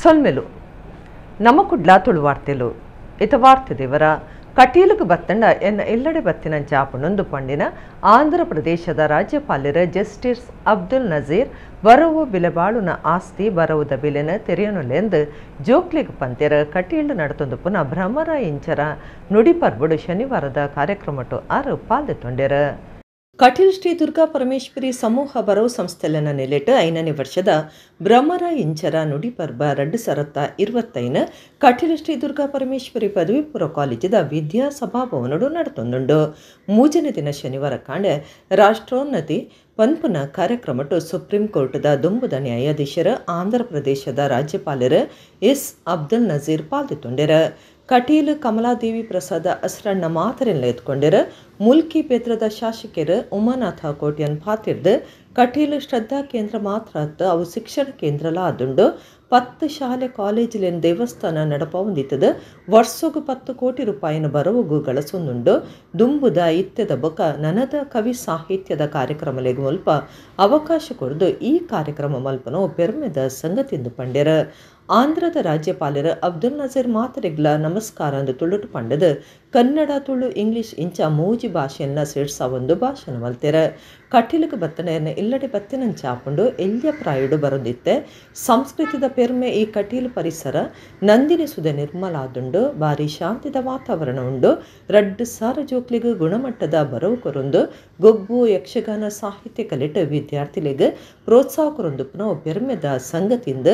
ಸೊಲ್ಮೆಲು ನಮ್ಮ ಕುಡ್ಲ ತುಳುವಾರ್ತೆಲು ಇತ ವಾರ್ತೆ ದೇವರ ಕಟೀಲುಗು ಬತ್ತಂಡ ಎನ್ನ ಎಲ್ಲೆಡೆ ಬತ್ತಿನ ಚಾಪುಣೊಂದು ಪಂಡಿನ ಆಂಧ್ರ ಪ್ರದೇಶದ ರಾಜ್ಯಪಾಲರ ಜಸ್ಟಿಸ್ ಅಬ್ದುಲ್ ನಜೀರ್ ಬರವು ಬಿಲೆಬಾಳುನ ಆಸ್ತಿ ಬರವುದ ಬಿಲೆನ ತೆರೆಯನುಲೆಂದು ಜೋಕ್ಲಿಗ್ ಪಂತೆರ ಕಟೀಲು ನಡತೊಂದು ಪುನಃ ಭ್ರಮರ ಇಂಚರ ನುಡಿಪರ್ಬಡು ಶನಿವಾರದ ಕಾರ್ಯಕ್ರಮಟು ಆರು ಪಾಲ್ದೆತ್ತೊಂಡೆರ. ಕಟೀಲ್ ಶ್ರೀ ದುರ್ಗಾ ಪರಮೇಶ್ವರಿ ಸಮೂಹ ಬರವು ಸಂಸ್ಥೆಲನ ನೆಲೆಟ್ 5ನೇ ವರ್ಷದ ಭ್ರಮರ ಇಂಚರ ನುಡಿಪರ್ಬ 2025 ಕಟೀಲ್ ಶ್ರೀ ದುರ್ಗಾ ಪರಮೇಶ್ವರಿ ಪದವಿ ಪೂರ್ವ ಕಾಲೇಜಿದ ವಿದ್ಯಾ ಸಭಾಭವನಡು ನಡತೊಂದುಂಡು. 3ನೇ ದಿನ ಶನಿವಾರ ಕಾಂಡೆ ರಾಷ್ಟ್ರೋನ್ನತಿ ಪನ್ಪುನ ಕಾರ್ಯಕ್ರಮಟು ಸುಪ್ರೀಂ ಕೋರ್ಟ್ದ ದುಂಬುದ ನ್ಯಾಯಾಧೀಶರು ಆಂಧ್ರ ಪ್ರದೇಶದ ರಾಜ್ಯಪಾಲರು ಎಸ್ ಅಬ್ದುಲ್ ನಜೀರ್ ಪಾಲ್ದೆತ್ತೊಂಡೆರ. ಕಟೀಲು ಕಮಲಾದೇವಿ ಪ್ರಸಾದ ಅಸ್ರಣ್ಣ ಮಾತರೆಲ್ಲ ಎತ್ಕೊಂಡೆರ. ಮುಲ್ಕಿ ಪೇತ್ರದ ಶಾಸಕರು ಉಮಾನಾಥ ಕೋಟ್ಯನ್ ಪಾತಿರ್ದು ಕಟೀಲು ಶ್ರದ್ಧಾ ಕೇಂದ್ರ ಮಾತ್ರ ಅವು ಶಿಕ್ಷಣ ಕೇಂದ್ರಲ ಆದುಂಡು. 10 ಶಾಲೆ ಕಾಲೇಜಿಲಿನ ದೇವಸ್ಥಾನ ನಡಪವಂದಿತ್ತದ ವರ್ಷಗು 10 ಕೋಟಿ ರೂಪಾಯಿನ ಬರವುಗು ಗಳಸೊಂದುಂಡು. ದುಂಬುದ ಇತ್ತೆದ ಬೊಕ ನನದ ಕವಿ ಸಾಹಿತ್ಯದ ಕಾರ್ಯಕ್ರಮಲೆಗ್ ಮುಲ್ಪ ಅವಕಾಶ ಕೊರ್ದು ಈ ಕಾರ್ಯಕ್ರಮ ಮಲ್ಪನೋ ಪೆರ್ಮೆದ ಸಂಗತಿಂದು ಪಂಡೆರ. ಆಂಧ್ರದ ರಾಜ್ಯಪಾಲರು ಅಬ್ದುಲ್ ನಜೀರ್ ಮಾತರೆಗ್ಲ ನಮಸ್ಕಾರ ಅಂದು ತುಳುಟು ಪಂಡದು ಕನ್ನಡ ತುಳು ಇಂಗ್ಲಿಷ್ ಇಂಚ ಮೂಜಿ ಭಾಷೆಯನ್ನ ಸೇರ್ಸ ಒಂದು ಭಾಷಣ ಮಲ್ತೆರ. ಕಟೀಲುಗು ಬತ್ತನೆಯನ್ನ ಇಲ್ಲಡೆ ಬತ್ತಿನಂಚಾಪುಂಡು ಎಲ್ಯ ಪ್ರಾಯುಡು ಬರೊಂದಿತ್ತೆ. ಸಂಸ್ಕೃತಿದ ಪೆರ್ಮೆ ಈ ಕಟೀಲು ಪರಿಸರ ನಂದಿನಿ ಸುದೆ ನಿರ್ಮಲಾದುಂಡು. ಭಾರಿ ಶಾಂತಿದ ವಾತಾವರಣ ಉಂಡು. 2,000 ಜೋಕ್ಲಿಗು ಗುಣಮಟ್ಟದ ಬರವು ಕೊರೊಂದು ಗೊಬ್ಬು ಯಕ್ಷಗಾನ ಸಾಹಿತ್ಯ ಕಲಿಟ ವಿದ್ಯಾರ್ಥಿಲಿಗೆ ಪ್ರೋತ್ಸಾಹ ಕೊರೊಂದು ಪುನಃ ಪೆರ್ಮೆದ ಸಂಗತಿಂದ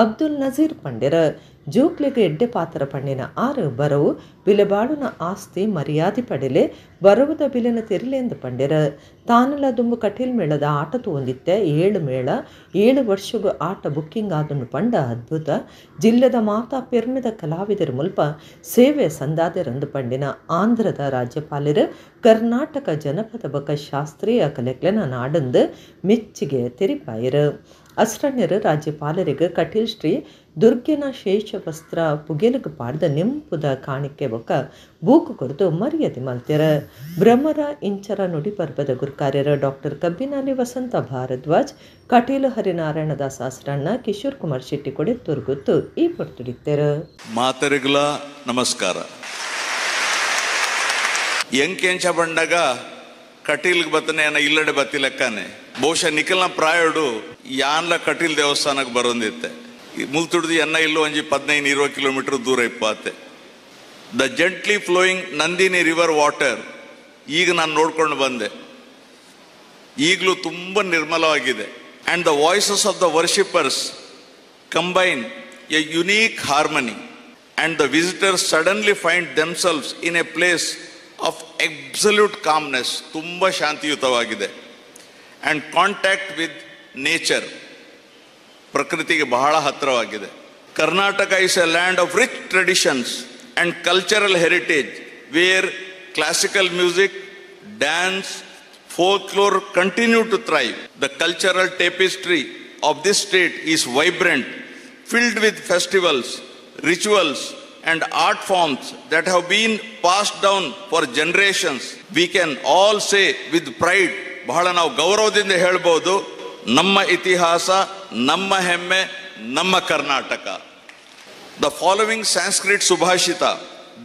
ಅಬ್ದುಲ್ ನಜೀರ್ ಪಂಡೆರ. ಜೋಕ್ಲೆಗ್ ಎಡ್ಡೆ ಪಾತ್ರ ಪಂಡಿನ ಆರು ಬರವು ಬಿಲೆಬಾಳುನ ಆಸ್ತಿ ಮರ್ಯಾದೆ ಪಡೆಲೆ ಬರವುದ ಬಿಲೆನ ತೆರಿಲೆಂದು ಪಂಡೆರ. ತಾನಲ ದುಂಬು ಕಟೀಲ್ ಮೇಳದ ಆಟ ತೂವೊಂದಿತ್ತೆ. 7 ಮೇಳ 7 ವರ್ಷಗೂ ಆಟ ಬುಕ್ಕಿಂಗ್ ಆದುಂಡು ಪಂಡ ಅದ್ಭುತ. ಜಿಲ್ಲೆದ ಮಾತಾ ಪೆರ್ಮೆದ ಕಲಾವಿದರ ಮುಲ್ಪ ಸೇವೆ ಸಂದಾದೆರಂದು ಪಂಡಿನ ಆಂಧ್ರದ ರಾಜ್ಯಪಾಲರು ಕರ್ನಾಟಕ ಜನಪದ ಬಕ ಶಾಸ್ತ್ರೀಯ ಕಲೆಕ್ಲೆನ ನಾಡಂದು ಮೆಚ್ಚಿಗೆ ತೆರಿಪಾಯರು. ಅಸ್ರಣ್ಯರು ರಾಜ್ಯಪಾಲರಿಗೆ ಕಟೀಲ್ ಶ್ರೀ ದುರ್ಗೆನ ಶೇಷ ವಸ್ತ್ರ ಪುಗೆಲುಗು ಪಾಡ್ದ ನೆಂಪುದ ಕಾಣಿಕೆ ಬೊಕ್ಕ ಬೂಕು ಕೊರತು ಮರ್ಯಾದೆ ಮಲ್ತೆರ. ಭ್ರಮರ ಇಂಚರ ನುಡಿ ಪರ್ಬದ ಗುರುಕಾರ್ಯರ ಡಾಕ್ಟರ್ ಕಬ್ಬಿನಾಲಿ ವಸಂತ ಭಾರದ್ವಾಜ್, ಕಟೀಲು ಹರಿನಾರಾಯಣದಾಸ ಅಸ್ರಣ್ಣ, ಕಿಶೋರ್ ಕುಮಾರ್ ಶೆಟ್ಟಿ ಕೊಡೆ ತುರ್ಗುತ್ತು ಈ ಪೊರ್ತುಡಿತ್ತೆರ. ಮಾತರಿಗಳ ನಮಸ್ಕಾರ. ಎಂಕೆಂಚ ಬಂಡಗ ಕಟೀಲ್ಗೆ ಬತ್ತನೆ ಇಲ್ಲಡೆ ಬತ್ತಿಲೆಕ್ಕಾನೆ ಬಹುಶಃ ನಿಖಲ್ನ ಪ್ರಾಯೋಡು ಯಾನ್ಲ ಕಟೀಲ್ ದೇವಸ್ಥಾನಕ್ಕೆ ಬರೋಂದಿತ್ತೆ. ಮುಲ್ತುಡ್ದು ಎನ್ನ ಇಲ್ಲೂ ಒಂಜಿ 15-20 ಕಿಲೋಮೀಟರ್ ದೂರ ಇಪ್ಪಾತೆ. The gently flowing Nandini river water ಈಗ ನಾನು ನೋಡ್ಕೊಂಡು ಬಂದೆ, ಈಗಲೂ ತುಂಬ ನಿರ್ಮಲವಾಗಿದೆ. And the voices of the worshippers combine a unique harmony and the visitors suddenly find themselves in a place of absolute calmness, ತುಂಬ ಶಾಂತಿಯುತವಾಗಿದೆ. ಆ್ಯಂಡ್ ಕಾಂಟ್ಯಾಕ್ಟ್ ವಿತ್ ನೇಚರ್, ಪ್ರಕೃತಿಗೆ ಬಹಳ ಹತ್ತಿರವಾಗಿದೆ. Karnataka is a land of rich traditions and cultural heritage where classical music, dance, folklore continue to thrive. The cultural tapestry of this state is vibrant, filled with festivals, rituals and art forms that have been passed down for generations. We can all say with pride, ಬಹಳ ನಾವು ಗೌರವದಿಂದ ಹೇಳ್ಬೋದು, ನಮ್ಮ ಇತಿಹಾಸ, ನಮ್ಮ ಹೆಮ್ಮೆ, ನಮ್ಮ Karnataka. The following Sanskrit Subhashita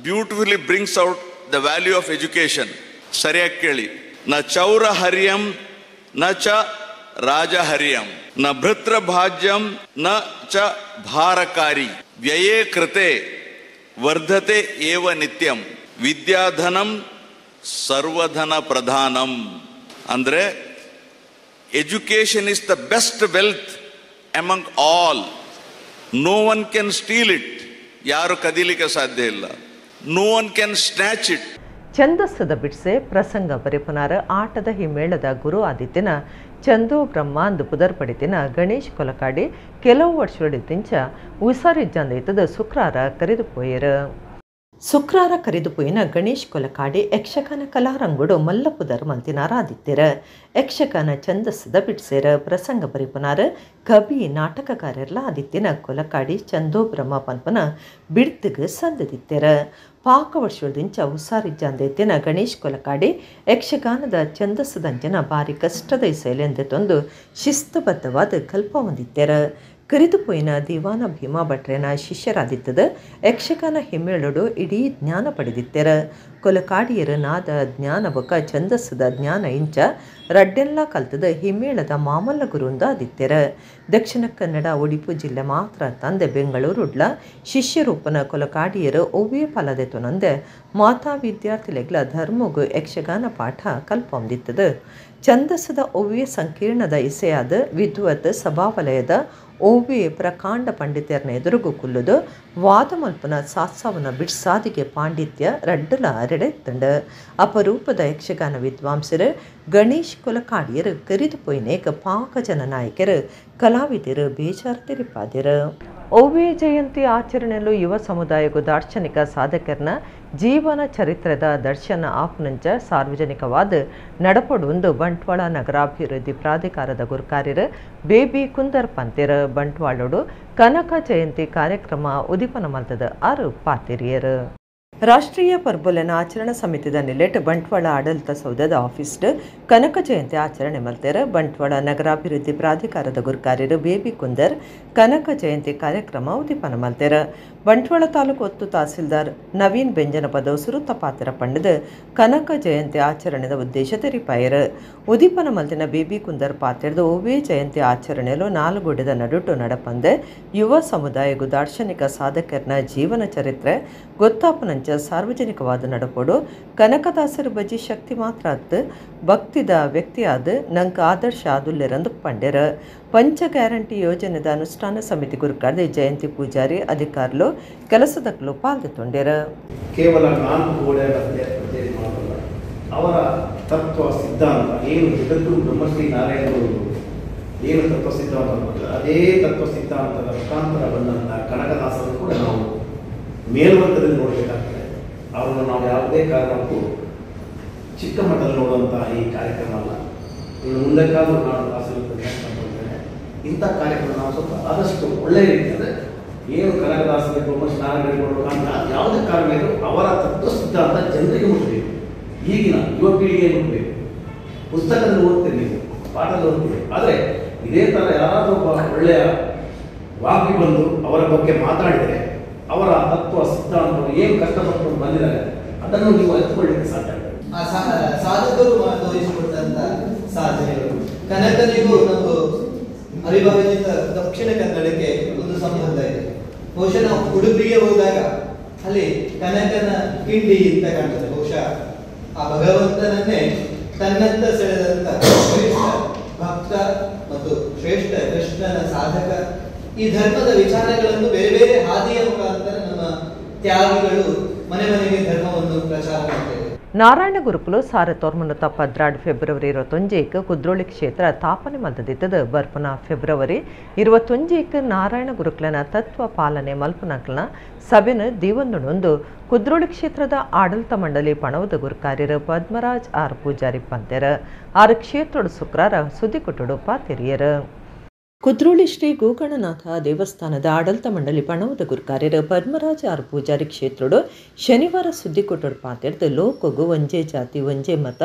beautifully brings out the value of education. ಸರಿಯಾಗಿ ಕೇಳಿ. ನ ಚೌರ ಹರಿಯಂ ನ ಚ ರಾಜಹರಿಯಂ ನ ಭೃತ್ರ ಭಾಜ್ಯಂ ನ ಚ ಭಾರಕಾರಿ ವ್ಯಯೇ ಕೃತೆ ವರ್ಧತೆ ಏವ ನಿತ್ಯಂ ವಿದ್ಯಾಧನಂ ಸರ್ವಧನ ಪ್ರಧಾನಂ. ಅಂದರೆ education is the best wealth among all. No one can steal it, ಯಾರು ಕದೀಲಿಕ್ಕೆ ಸಾಧ್ಯ ಇಲ್ಲ. No one can snatch it. ಛಂದಸ್ಸದ ಬಿಡ್ಸೆ ಪ್ರಸಂಗ ಬರೆಪುನಾರ ಆಟದ ಹಿಮ್ಮೇಳದ ಗುರು ಆದಿತ್ಯನ ಚಂದು ಬ್ರಹ್ಮ ಅಂದು ಪುದರ್ ಪಡಿತಿನ ಗಣೇಶ್ ಕೊಲಕಾಡಿ ಕೆಲವು ವರ್ಷಗಳಿಂಚ ಉಸಾರಿಜ್ಜಂದೈತದ ಶುಕ್ರಾರ ಕರೆದು ಪೋಯರು. ಶುಕ್ರಾರ ಕರೆದು ಪೋಯಿನ ಗಣೇಶ್ ಕೊಲಕಾಡಿ ಯಕ್ಷಗಾನ ಕಲಾರಂಗುಡು ಮಲ್ಲಪುದರ್ ಮಲ್ತಿನಾರ ಆದಿತ್ಯರ. ಯಕ್ಷಗಾನ ಛಂದಸ್ಸದ ಬಿಡ್ಸೇರ ಪ್ರಸಂಗ ಬರೆಪುನಾರ ಕವಿ ನಾಟಕಕಾರರ್ಲ ಆದಿತ್ಯನ ಕೊಲಕಾಡಿ ಚಂದೋ ಬ್ರಹ್ಮ ಪನ್ಪನ ಬಿಡ್ತಿಗೆ ಸಂದದಿತ್ತೆರ. ಪಾಕ ವರ್ಷದಿಂಚ ಹುಷಾರಿಜ್ಜಂದೈತಿನ ಗಣೇಶ್ ಕೊಲಕಾಡಿ ಯಕ್ಷಗಾನದ ಛಂದಸ್ಸದಂಚನ ಭಾರಿ ಕಷ್ಟದ ಶೈಲಿಯಂದೆ ತಂದು ಶಿಸ್ತುಬದ್ಧವಾದ ಕಲ್ಪ ಹೊಂದಿತ್ತೆರ. ಕರಿದುಪೋಯಿನ ದಿವಾನ ಭೀಮಾ ಭಟ್ರೆನ ಶಿಷ್ಯರಾದಿತ್ತದ ಯಕ್ಷಗಾನ ಹಿಮ್ಮೇಳಡು ಇಡೀ ಜ್ಞಾನ ಪಡೆದಿತ್ತೆರ. ಕೊಲಕಾಡಿಯರ ನಾದ ಜ್ಞಾನ ಬೊಕ ಛಂದಸ್ಸದ ಜ್ಞಾನ ಇಂಚ ರಡ್ಡೆಲ್ಲ ಕಲ್ತದ ಹಿಮ್ಮೇಳದ ಮಾಮಲ್ಲ ಗುರುಂದ ಆದಿತ್ತೆರ. ದಕ್ಷಿಣ ಕನ್ನಡ ಒಡಿಪು ಜಿಲ್ಲೆ ಮಾತ್ರ ತಂದೆ ಬೆಂಗಳೂರುಡ್ಲ ಶಿಷ್ಯರೂಪನ ಕೊಲಕಾಡಿಯರು ಒವ್ವೇ ಫಲದೆತೊನಂದೆ ಮಾತಾ ವಿದ್ಯಾರ್ಥಿಲೆಗ್ಲ ಧರ್ಮಗು ಯಕ್ಷಗಾನ ಪಾಠ ಕಲ್ಪೊಂದಿತ್ತದ. ಛಂದಸ್ಸದ ಒವ್ವೇ ಸಂಕೀರ್ಣದ ಇಸೆಯಾದ ವಿದ್ವತ್ ಸಭಾವಲಯದ ಒವ್ವೇ ಪ್ರಕಾಂಡ ಪಂಡಿತರ್ನ ಎದುರುಗು ಕುಲ್ಲುದು ವಾದಮಲ್ಪನ ಸಾತ್ಸವನ ಬಿಡ್ಸಾದಿಗೆ ಪಾಂಡಿತ್ಯ ರಡ್ಡಲ ಅರೆಡೆತ್ತಂಡ. ಅಪರೂಪದ ಯಕ್ಷಗಾನ ವಿದ್ವಾಂಸರು ಗಣೇಶ್ ಕೊಲಕಾಡಿಯರು ಕರಿದು ಪೋಯಿನೇಕ ಪಾಕ ಜನ ನಾಯಕರು ಕಲಾವಿದರು ಬೇಜಾರು ತೆರಿಪಾದಿರು. ಒವ್ವೇ ಜಯಂತಿ ಆಚರಣೆಯಲ್ಲೂ ಯುವ ಸಮುದಾಯಕ್ಕೂ ದಾರ್ಶನಿಕ ಸಾಧಕರನ ಜೀವನ ಚರಿತ್ರದ ದರ್ಶನ ಆಪನಂಚ ಸಾರ್ವಜನಿಕವಾದ ನಡಪಡುವಂದು ಬಂಟ್ವಾಳ ನಗರಾಭಿವೃದ್ಧಿ ಪ್ರಾಧಿಕಾರದ ಗುರುಕಾರ್ಯರು ಬೇಬಿ ಕುಂದರ್ ಪಂತೆರ ಬಂಟ್ವಾಳೋಡು ಕನಕ ಜಯಂತಿ ಕಾರ್ಯಕ್ರಮ ಉದೀಪನ ಮಲ್ತದ ಆರು ಪಾತಿರಿಯರು. ರಾಷ್ಟ್ರೀಯ ಪರ್ಬೊಲೆನ ಆಚರಣಾ ಸಮಿತಿದ ನಿಲೆಟ್ ಬಂಟ್ವಾಳ ಆಡಳಿತ ಸೌಧದ ಆಫೀಸ್ ಕನಕ ಜಯಂತಿ ಆಚರಣೆ ಮಲ್ತೆರ. ಬಂಟ್ವಾಳ ನಗರಾಭಿವೃದ್ಧಿ ಪ್ರಾಧಿಕಾರದ ಗುರುಕಾರ್ಯರು ಬೇಬಿ ಕುಂದರ್ ಕನಕ ಜಯಂತಿ ಕಾರ್ಯಕ್ರಮ ಉದೀಪನ ಮಲ್ತೆರ. ಬಂಟ್ವಾಳ ತಾಲೂಕು ಒತ್ತು ತಹಸೀಲ್ದಾರ್ ನವೀನ್ ಬೆಂಜನಪದವ್ ಸುರುತ್ತ ಪಾತ್ರ ಪಂಡದ ಕನಕ ಜಯಂತಿ ಆಚರಣೆದ ಉದ್ದೇಶ ತೆರಿಪಾಯರು. ಉದೀಪನ ಮಲ್ತಿನ ಬೇಬಿ ಕುಂದರ್ ಪಾತ್ರದ ಒವ್ವೇ ಜಯಂತಿ ಆಚರಣೆಯಲ್ಲೂ ನಾಲ್ಗುಡ್ಡದ ನಡುಟು ನಡಪಂದೆ ಯುವ ಸಮುದಾಯಗೂ ದಾರ್ಶನಿಕ ಸಾಧಕರನ ಜೀವನ ಚರಿತ್ರೆ ಗೊತ್ತಾಪನಂಚ ಸಾರ್ವಜನಿಕವಾದ ನಡಪೋಡು ಕನಕದಾಸರ ಬಜಿ ಶಕ್ತಿ ಮಾತ್ರ ಅತ್ತು ಭಕ್ತಿದ ವ್ಯಕ್ತಿಯಾದ ನಂಗೆ ಆದರ್ಶ ಆದುಲ್ಲೆರಂದು ಪಂಡೆರ. ಪಂಚ ಗ್ಯಾರಂಟಿ ಯೋಜನೆದ ಅನುಷ್ಠಾನ ಸಮಿತಿ ಗುರುಕಾರ್ದೆ ಜಯಂತಿ ಪೂಜಾರಿ ಅಧಿಕಾರಿಗಳು ಕೆಲಸದಕ್ಕಲು ಪಾಲ್ಗೊಂಡೆರ. ಕೇವಲ 4 ಗೋಡೆಯ ಮಾತ್ರಲ್ಲ, ಅವರ ತತ್ವ ಸಿದ್ಧಾಂತ ಏನು ಜಗದ್ಗುರು ಬ್ರಹ್ಮಶ್ರೀ ನಾರಾಯಣ ಗುರು ಏನು ತತ್ವ ಸಿದ್ಧಾಂತ ಅದೇ ತತ್ವ ಸಿದ್ಧಾಂತದ ಮುಖಾಂತರ ಬಂದಂತಹ ಕನಕದಾಸರು ಕೂಡ ನಾವು ಮೇಲ್ವರ್ಗದಲ್ಲಿ ನೋಡಬೇಕಾಗ್ತದೆ. ಅವರನ್ನು ನಾವು ಯಾವುದೇ ಕಾರಣಕ್ಕೂ ಚಿಕ್ಕ ಮಟ್ಟದಲ್ಲಿ ನೋಡುವಂತಹ ಈ ಕಾರ್ಯಕ್ರಮ ಅಲ್ಲ. ಇನ್ನು ಮುಂದಕ್ಕಾದರೂ ನಾನು ದಾಸರು ಇಂಥ ಕಾರ್ಯಕ್ರಮ ನಾವು ಸ್ವಲ್ಪ ಆದಷ್ಟು ಒಳ್ಳೆಯ ರೀತಿ ಅಂದರೆ ಏನು ಕನಕದಾಸರು ಬ್ರಹ್ಮಶ್ರೀ ನಾರಾಯಣ ಅಂತ ಯಾವುದೇ ಕಾರಣ ಇದ್ದರೂ ಅವರ ತತ್ವ ಸಿದ್ಧಾಂತ ಜನರಿಗೆ ಮುಟ್ಟಬೇಕು, ಈಗಿನ ಯುವ ಪೀಳಿಗೆ ಮುಟ್ಟಬೇಕು. ಪುಸ್ತಕದಲ್ಲಿ ಓದ್ತೀರಿ ನೀವು, ಪಾಠದಲ್ಲಿ ಓದ್ತೀರಿ, ಆದರೆ ಇದೇ ಥರ ಯಾರಾದರೂ ಒಬ್ಬ ಒಳ್ಳೆಯ ವಾಗ್ಮಿ ಬಂದು ಅವರ ಬಗ್ಗೆ ಮಾತಾಡಿದರೆ ಅವರ ತತ್ವ ಸಿದ್ಧಾಂತವನ್ನು ಏನು ಕಷ್ಟಪಟ್ಟು ಬಂದಿದ್ದಾರೆ ಅದನ್ನು ನೀವು ಅರಿತುಕೊಳ್ಳಲಿಕ್ಕೆ ಸಾಧ್ಯ. ಆ ಸಾಧಕರು ತೋರಿಸಿಕೊಟ್ಟಂತ ಸಾಧನೆಗಳು ಕನಕನಿಗೂ ನಮ್ಮ ಅವಿಭಾಜಿತ ದಕ್ಷಿಣ ಕನ್ನಡಕ್ಕೆ ಒಂದು ಸಂಬಂಧ ಇದೆ. ಬಹುಶಃ ನಾವು ಉಡುಪಿಗೆ ಹೋದಾಗ ಅಲ್ಲಿ ಕನಕನ ಕಿಂಡಿ ಅಂತ ಕಾಣ್ತದೆ. ಬಹುಶಃ ಆ ಭಗವಂತನನ್ನೇ ತನ್ನತ್ತ ಸೆಳೆದಂತ ಶ್ರೇಷ್ಠ ಭಕ್ತ ಮತ್ತು ಶ್ರೇಷ್ಠ ಕೃಷ್ಣನ ಸಾಧಕ. ಈ ಧರ್ಮದ ವಿಚಾರಗಳನ್ನು ಬೇರೆ ಬೇರೆ ಹಾದಿಯ ಮುಖಾಂತರ ನಮ್ಮ ತ್ಯಾಗಿಗಳು ಮನೆ ಮನೆಗೆ ಧರ್ಮವನ್ನು ಪ್ರಚಾರ ಮಾಡ್ತಾರೆ. ನಾರಾಯಣ ಗುರುಕುಲು 1912 ಫೆಬ್ರವರಿ 21 ಕುದ್ರೋಳಿ ಕ್ಷೇತ್ರ ತಾಪನೆ ಮಲ್ತದಿತ್ತದ. ಬರ್ಪನ ಫೆಬ್ರವರಿ 21 ನಾರಾಯಣ ಗುರುಕುಲನ ತತ್ವ ಪಾಲನೆ ಮಲ್ಪನಕ್ಲನ ಸಭೆನ ದೀವೊಂದುಂಡು ಕುದ್ರೋಳಿ ಕ್ಷೇತ್ರದ ಆಡಳಿತ ಮಂಡಳಿ ಪಣವದ ಗುರುಕಾರ್ಯರು ಪದ್ಮರಾಜ್ ಆರ್ ಪೂಜಾರಿ ಪಂತೆರ ಆರು ಕ್ಷೇತ್ರೋಡು ಶುಕ್ರಾರ ಸುದ್ದಿಕೊಟ್ಟಡು ಪಾತೆರಿಯರು. ಕುದ್ರೋಳಿ ಶ್ರೀ ಗೋಕರ್ಣನಾಥ ದೇವಸ್ಥಾನದ ಆಡಳಿತ ಮಂಡಳಿ ಪಣವದ ಗುರುಕಾರ್ಯರು ಪದ್ಮರಾಜ ಆರ್ ಪೂಜಾರಿ ಕ್ಷೇತ್ರೋಡು ಶನಿವಾರ ಸುದ್ದಿಕೊಟ್ಟಡು ಪಾತೆರ್ದು ಲೋಕಗು ಒಂಜೇ ಜಾತಿ ಒಂಜೇ ಮತ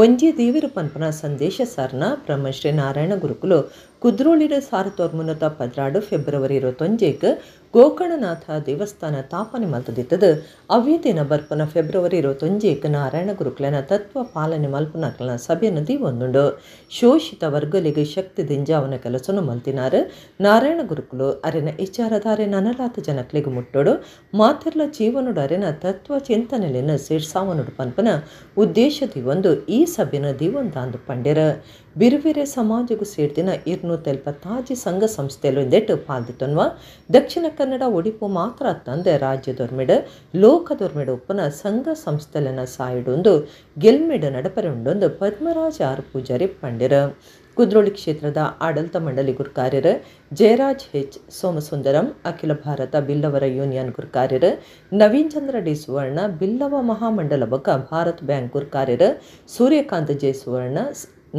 ಒಂಜೇ ದೇವಿರ ಪನ್ಪನ ಸಂದೇಶ ಸಾರನ ಬ್ರಹ್ಮಶ್ರೀ ನಾರಾಯಣ ಗುರುಕುಲು ಕುದ್ರೋಳಿರ 1912 ಫೆಬ್ರವರಿ 21 ಗೋಕರ್ಣನಾಥ ದೇವಸ್ಥಾನ ತಾಪನೆ ಮಲ್ತದಿತ್ತದ. ಅವೇ ದಿನ ಬರ್ಪನ ಫೆಬ್ರವರಿ 21 ನಾರಾಯಣ ಗುರುಕುಲನ ತತ್ವ ಪಾಲನೆ ಮಲ್ಪನಕ್ಲನ ಸಭೆಯನ್ನು ದೀವೊಂದುಂಡು. ಶೋಷಿತ ವರ್ಗಲಿಗೆ ಶಕ್ತಿ ದಿಂಜಾವನ ಕೆಲಸನು ಮಲ್ತಿನಾರು ನಾರಾಯಣ ಗುರುಕುಲು ಅರೆನ ವಿಚಾರಧಾರೆ ನನಲಾತ ಜನಕ್ಲಿಗೆ ಮುಟ್ಟೋಡು ಮಾತಿರ್ಲ ಜೀವನುಡು ಅರೆನ ತತ್ವ ಚಿಂತನೆಯನ್ನು ಸೇರ್ಸಾವನುಡು ಪನ್ಪನ ಉದ್ದೇಶ ದಿವೊಂದು ಈ ಸಭೆನ ದಿವೊಂದಾಂದು ಪಂಡೆರ. ಬಿರುವಿರೆ ಸಮಾಜಕ್ಕೂ ಸೇರ್ದಿನ 276 ಸಂಘ ಸಂಸ್ಥೆಲು ಇಂದೆಟ್ಟು ಪಾಲ್ದಿತ್ತನ್ವ ದಕ್ಷಿಣ ಕನ್ನಡ ಒಡಿಪು ಮಾತ್ರ ತಂದೆ ರಾಜ್ಯದೊರ್ಮೆಡ ಲೋಕದೊರ್ಮೆಡ ಉಪ್ಪನ ಸಂಘ ಸಂಸ್ಥೆಲನ ಸಾಯಿಡೊಂದು ಗೆಲ್ಮೆಡ ನಡಪರೆ ಉಂಡೊಂದು ಪದ್ಮರಾಜ ಆರ್ ಪೂಜಾರಿ ಪಂಡೆರ. ಕುದ್ರೋಳಿ ಕ್ಷೇತ್ರದ ಆಡಳಿತ ಮಂಡಳಿ ಗುರುಕಾರ್ಯರು ಜಯರಾಜ್ ಹೆಚ್ ಸೋಮಸುಂದರಂ, ಅಖಿಲ ಭಾರತ ಬಿಲ್ಲವರ ಯೂನಿಯನ್ ಗುರುಕಾರ್ಯರು ನವೀನ್ ಚಂದ್ರ ಡಿ ಸುವರ್ಣ, ಬಿಲ್ಲವ ಮಹಾಮಂಡಲ ಬೊಕ್ಕ ಭಾರತ್ ಬ್ಯಾಂಕ್ ಗುರುಕಾರ್ಯರು ಸೂರ್ಯಕಾಂತ ಜೆ ಸುವರ್ಣ,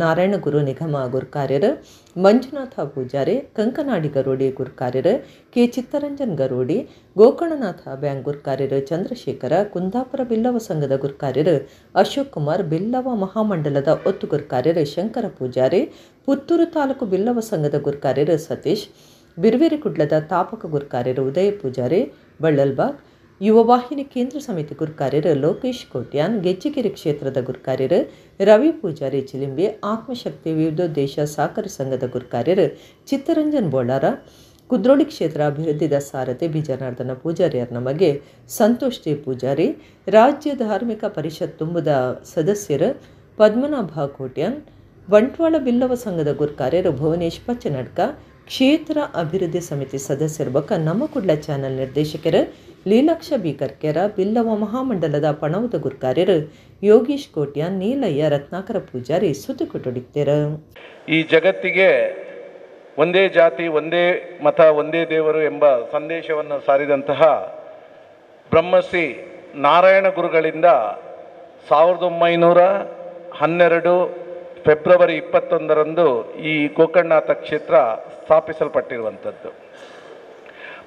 ನಾರಾಯಣ ಗುರು ನಿಗಮ ಗುರುಕಾರ್ಯರು ಮಂಜುನಾಥ ಪೂಜಾರಿ, ಕಂಕನಾಡಿ ಗರೋಡಿ ಗುರುಕಾರ್ಯರು ಕೆ ಚಿತ್ತರಂಜನ್ ಗರೋಡಿ, ಗೋಕರ್ಣನಾಥ ಬ್ಯಾಂಕ್ ಗುರುಕಾರ್ಯರು ಚಂದ್ರಶೇಖರ, ಕುಂದಾಪುರ ಬಿಲ್ಲವ ಸಂಘದ ಗುರುಕಾರ್ಯರು ಅಶೋಕ್ ಕುಮಾರ್, ಬಿಲ್ಲವ ಮಹಾಮಂಡಲದ ಒತ್ತು ಗುರುಕಾರ್ಯರು ಶಂಕರ ಪೂಜಾರಿ, ಪುತ್ತೂರು ತಾಲೂಕು ಬಿಲ್ಲವ ಸಂಘದ ಗುರುಕಾರ್ಯರು ಸತೀಶ್, ಬಿರುವೆರಿ ಕುಡ್ಲದ ತಾಪಕ ಗುರ್ಕಾರ್ಯರು ಉದಯ ಪೂಜಾರಿ ಬಳ್ಳಲ್ಬಾಗ್, ಯುವ ವಾಹಿನಿ ಕೇಂದ್ರ ಸಮಿತಿ ಗುರ್ಕಾರ್ಯರು ಲೋಕೇಶ್ ಕೋಟ್ಯಾನ್, ಗೆಜ್ಜಿಗಿರಿ ಕ್ಷೇತ್ರದ ಗುರ್ಕಾರ್ಯರು ರವಿ ಪೂಜಾರಿ ಚಿಲಿಂಬಿ, ಆತ್ಮಶಕ್ತಿ ವಿವಿಧೋದ್ದೇಶ ಸಹಕಾರ ಸಂಘದ ಗುರ್ಕಾರ್ಯರು ಚಿತ್ತರಂಜನ್ ಬೋಳಾರ, ಕುದ್ರೋಳಿ ಕ್ಷೇತ್ರ ಅಭಿವೃದ್ಧಿದ ಸಾರಥಿ ಬಿಜನಾರ್ದನ ಪೂಜಾರಿಯರ ನಮಗೆ ಸಂತೋಷ್ ಜೆ ಪೂಜಾರಿ, ರಾಜ್ಯ ಧಾರ್ಮಿಕ ಪರಿಷತ್ ತುಂಬುದ ಸದಸ್ಯರು ಪದ್ಮನಾಭ ಕೋಟ್ಯಾನ್, ಬಂಟ್ವಾಳ ಬಿಲ್ಲವ ಸಂಘದ ಗುರ್ಕಾರ್ಯರು ಭುವನೇಶ್ ಪಚ್ಚನಡ್ಕ, ಕ್ಷೇತ್ರ ಅಭಿವೃದ್ಧಿ ಸಮಿತಿ ಸದಸ್ಯರು ಬೊಕ್ಕ ನಮ್ಮ ಕುಡ್ಲ ಚಾನೆಲ್ ನಿರ್ದೇಶಕರು ಲೀಲಾಕ್ಷ ಬಿ ಕರ್ಕೆರ, ಬಿಲ್ಲವ ಮಹಾಮಂಡಲದ ಪಣವುದ ಗುರ್ಕಾರ್ಯರು ಯೋಗೀಶ್ ಕೋಟ್ಯಾನ್, ನೀಲಯ್ಯ ರತ್ನಾಕರ ಪೂಜಾರಿ ಸುತ್ತುಕೊಟ್ಟೊಡಿಕ್ತೇರು. ಈ ಜಗತ್ತಿಗೆ ಒಂದೇ ಜಾತಿ, ಒಂದೇ ಮತ, ಒಂದೇ ದೇವರು ಎಂಬ ಸಂದೇಶವನ್ನು ಸಾರಿದಂತಹ ಬ್ರಹ್ಮಶ್ರೀ ನಾರಾಯಣ ಗುರುಗಳಿಂದ 1912 ಫೆಬ್ರವರಿ 21ರಂದು ಈ ಗೋಕರ್ಣನಾಥ ಕ್ಷೇತ್ರ ಸ್ಥಾಪಿಸಲ್ಪಟ್ಟಿರುವಂಥದ್ದು.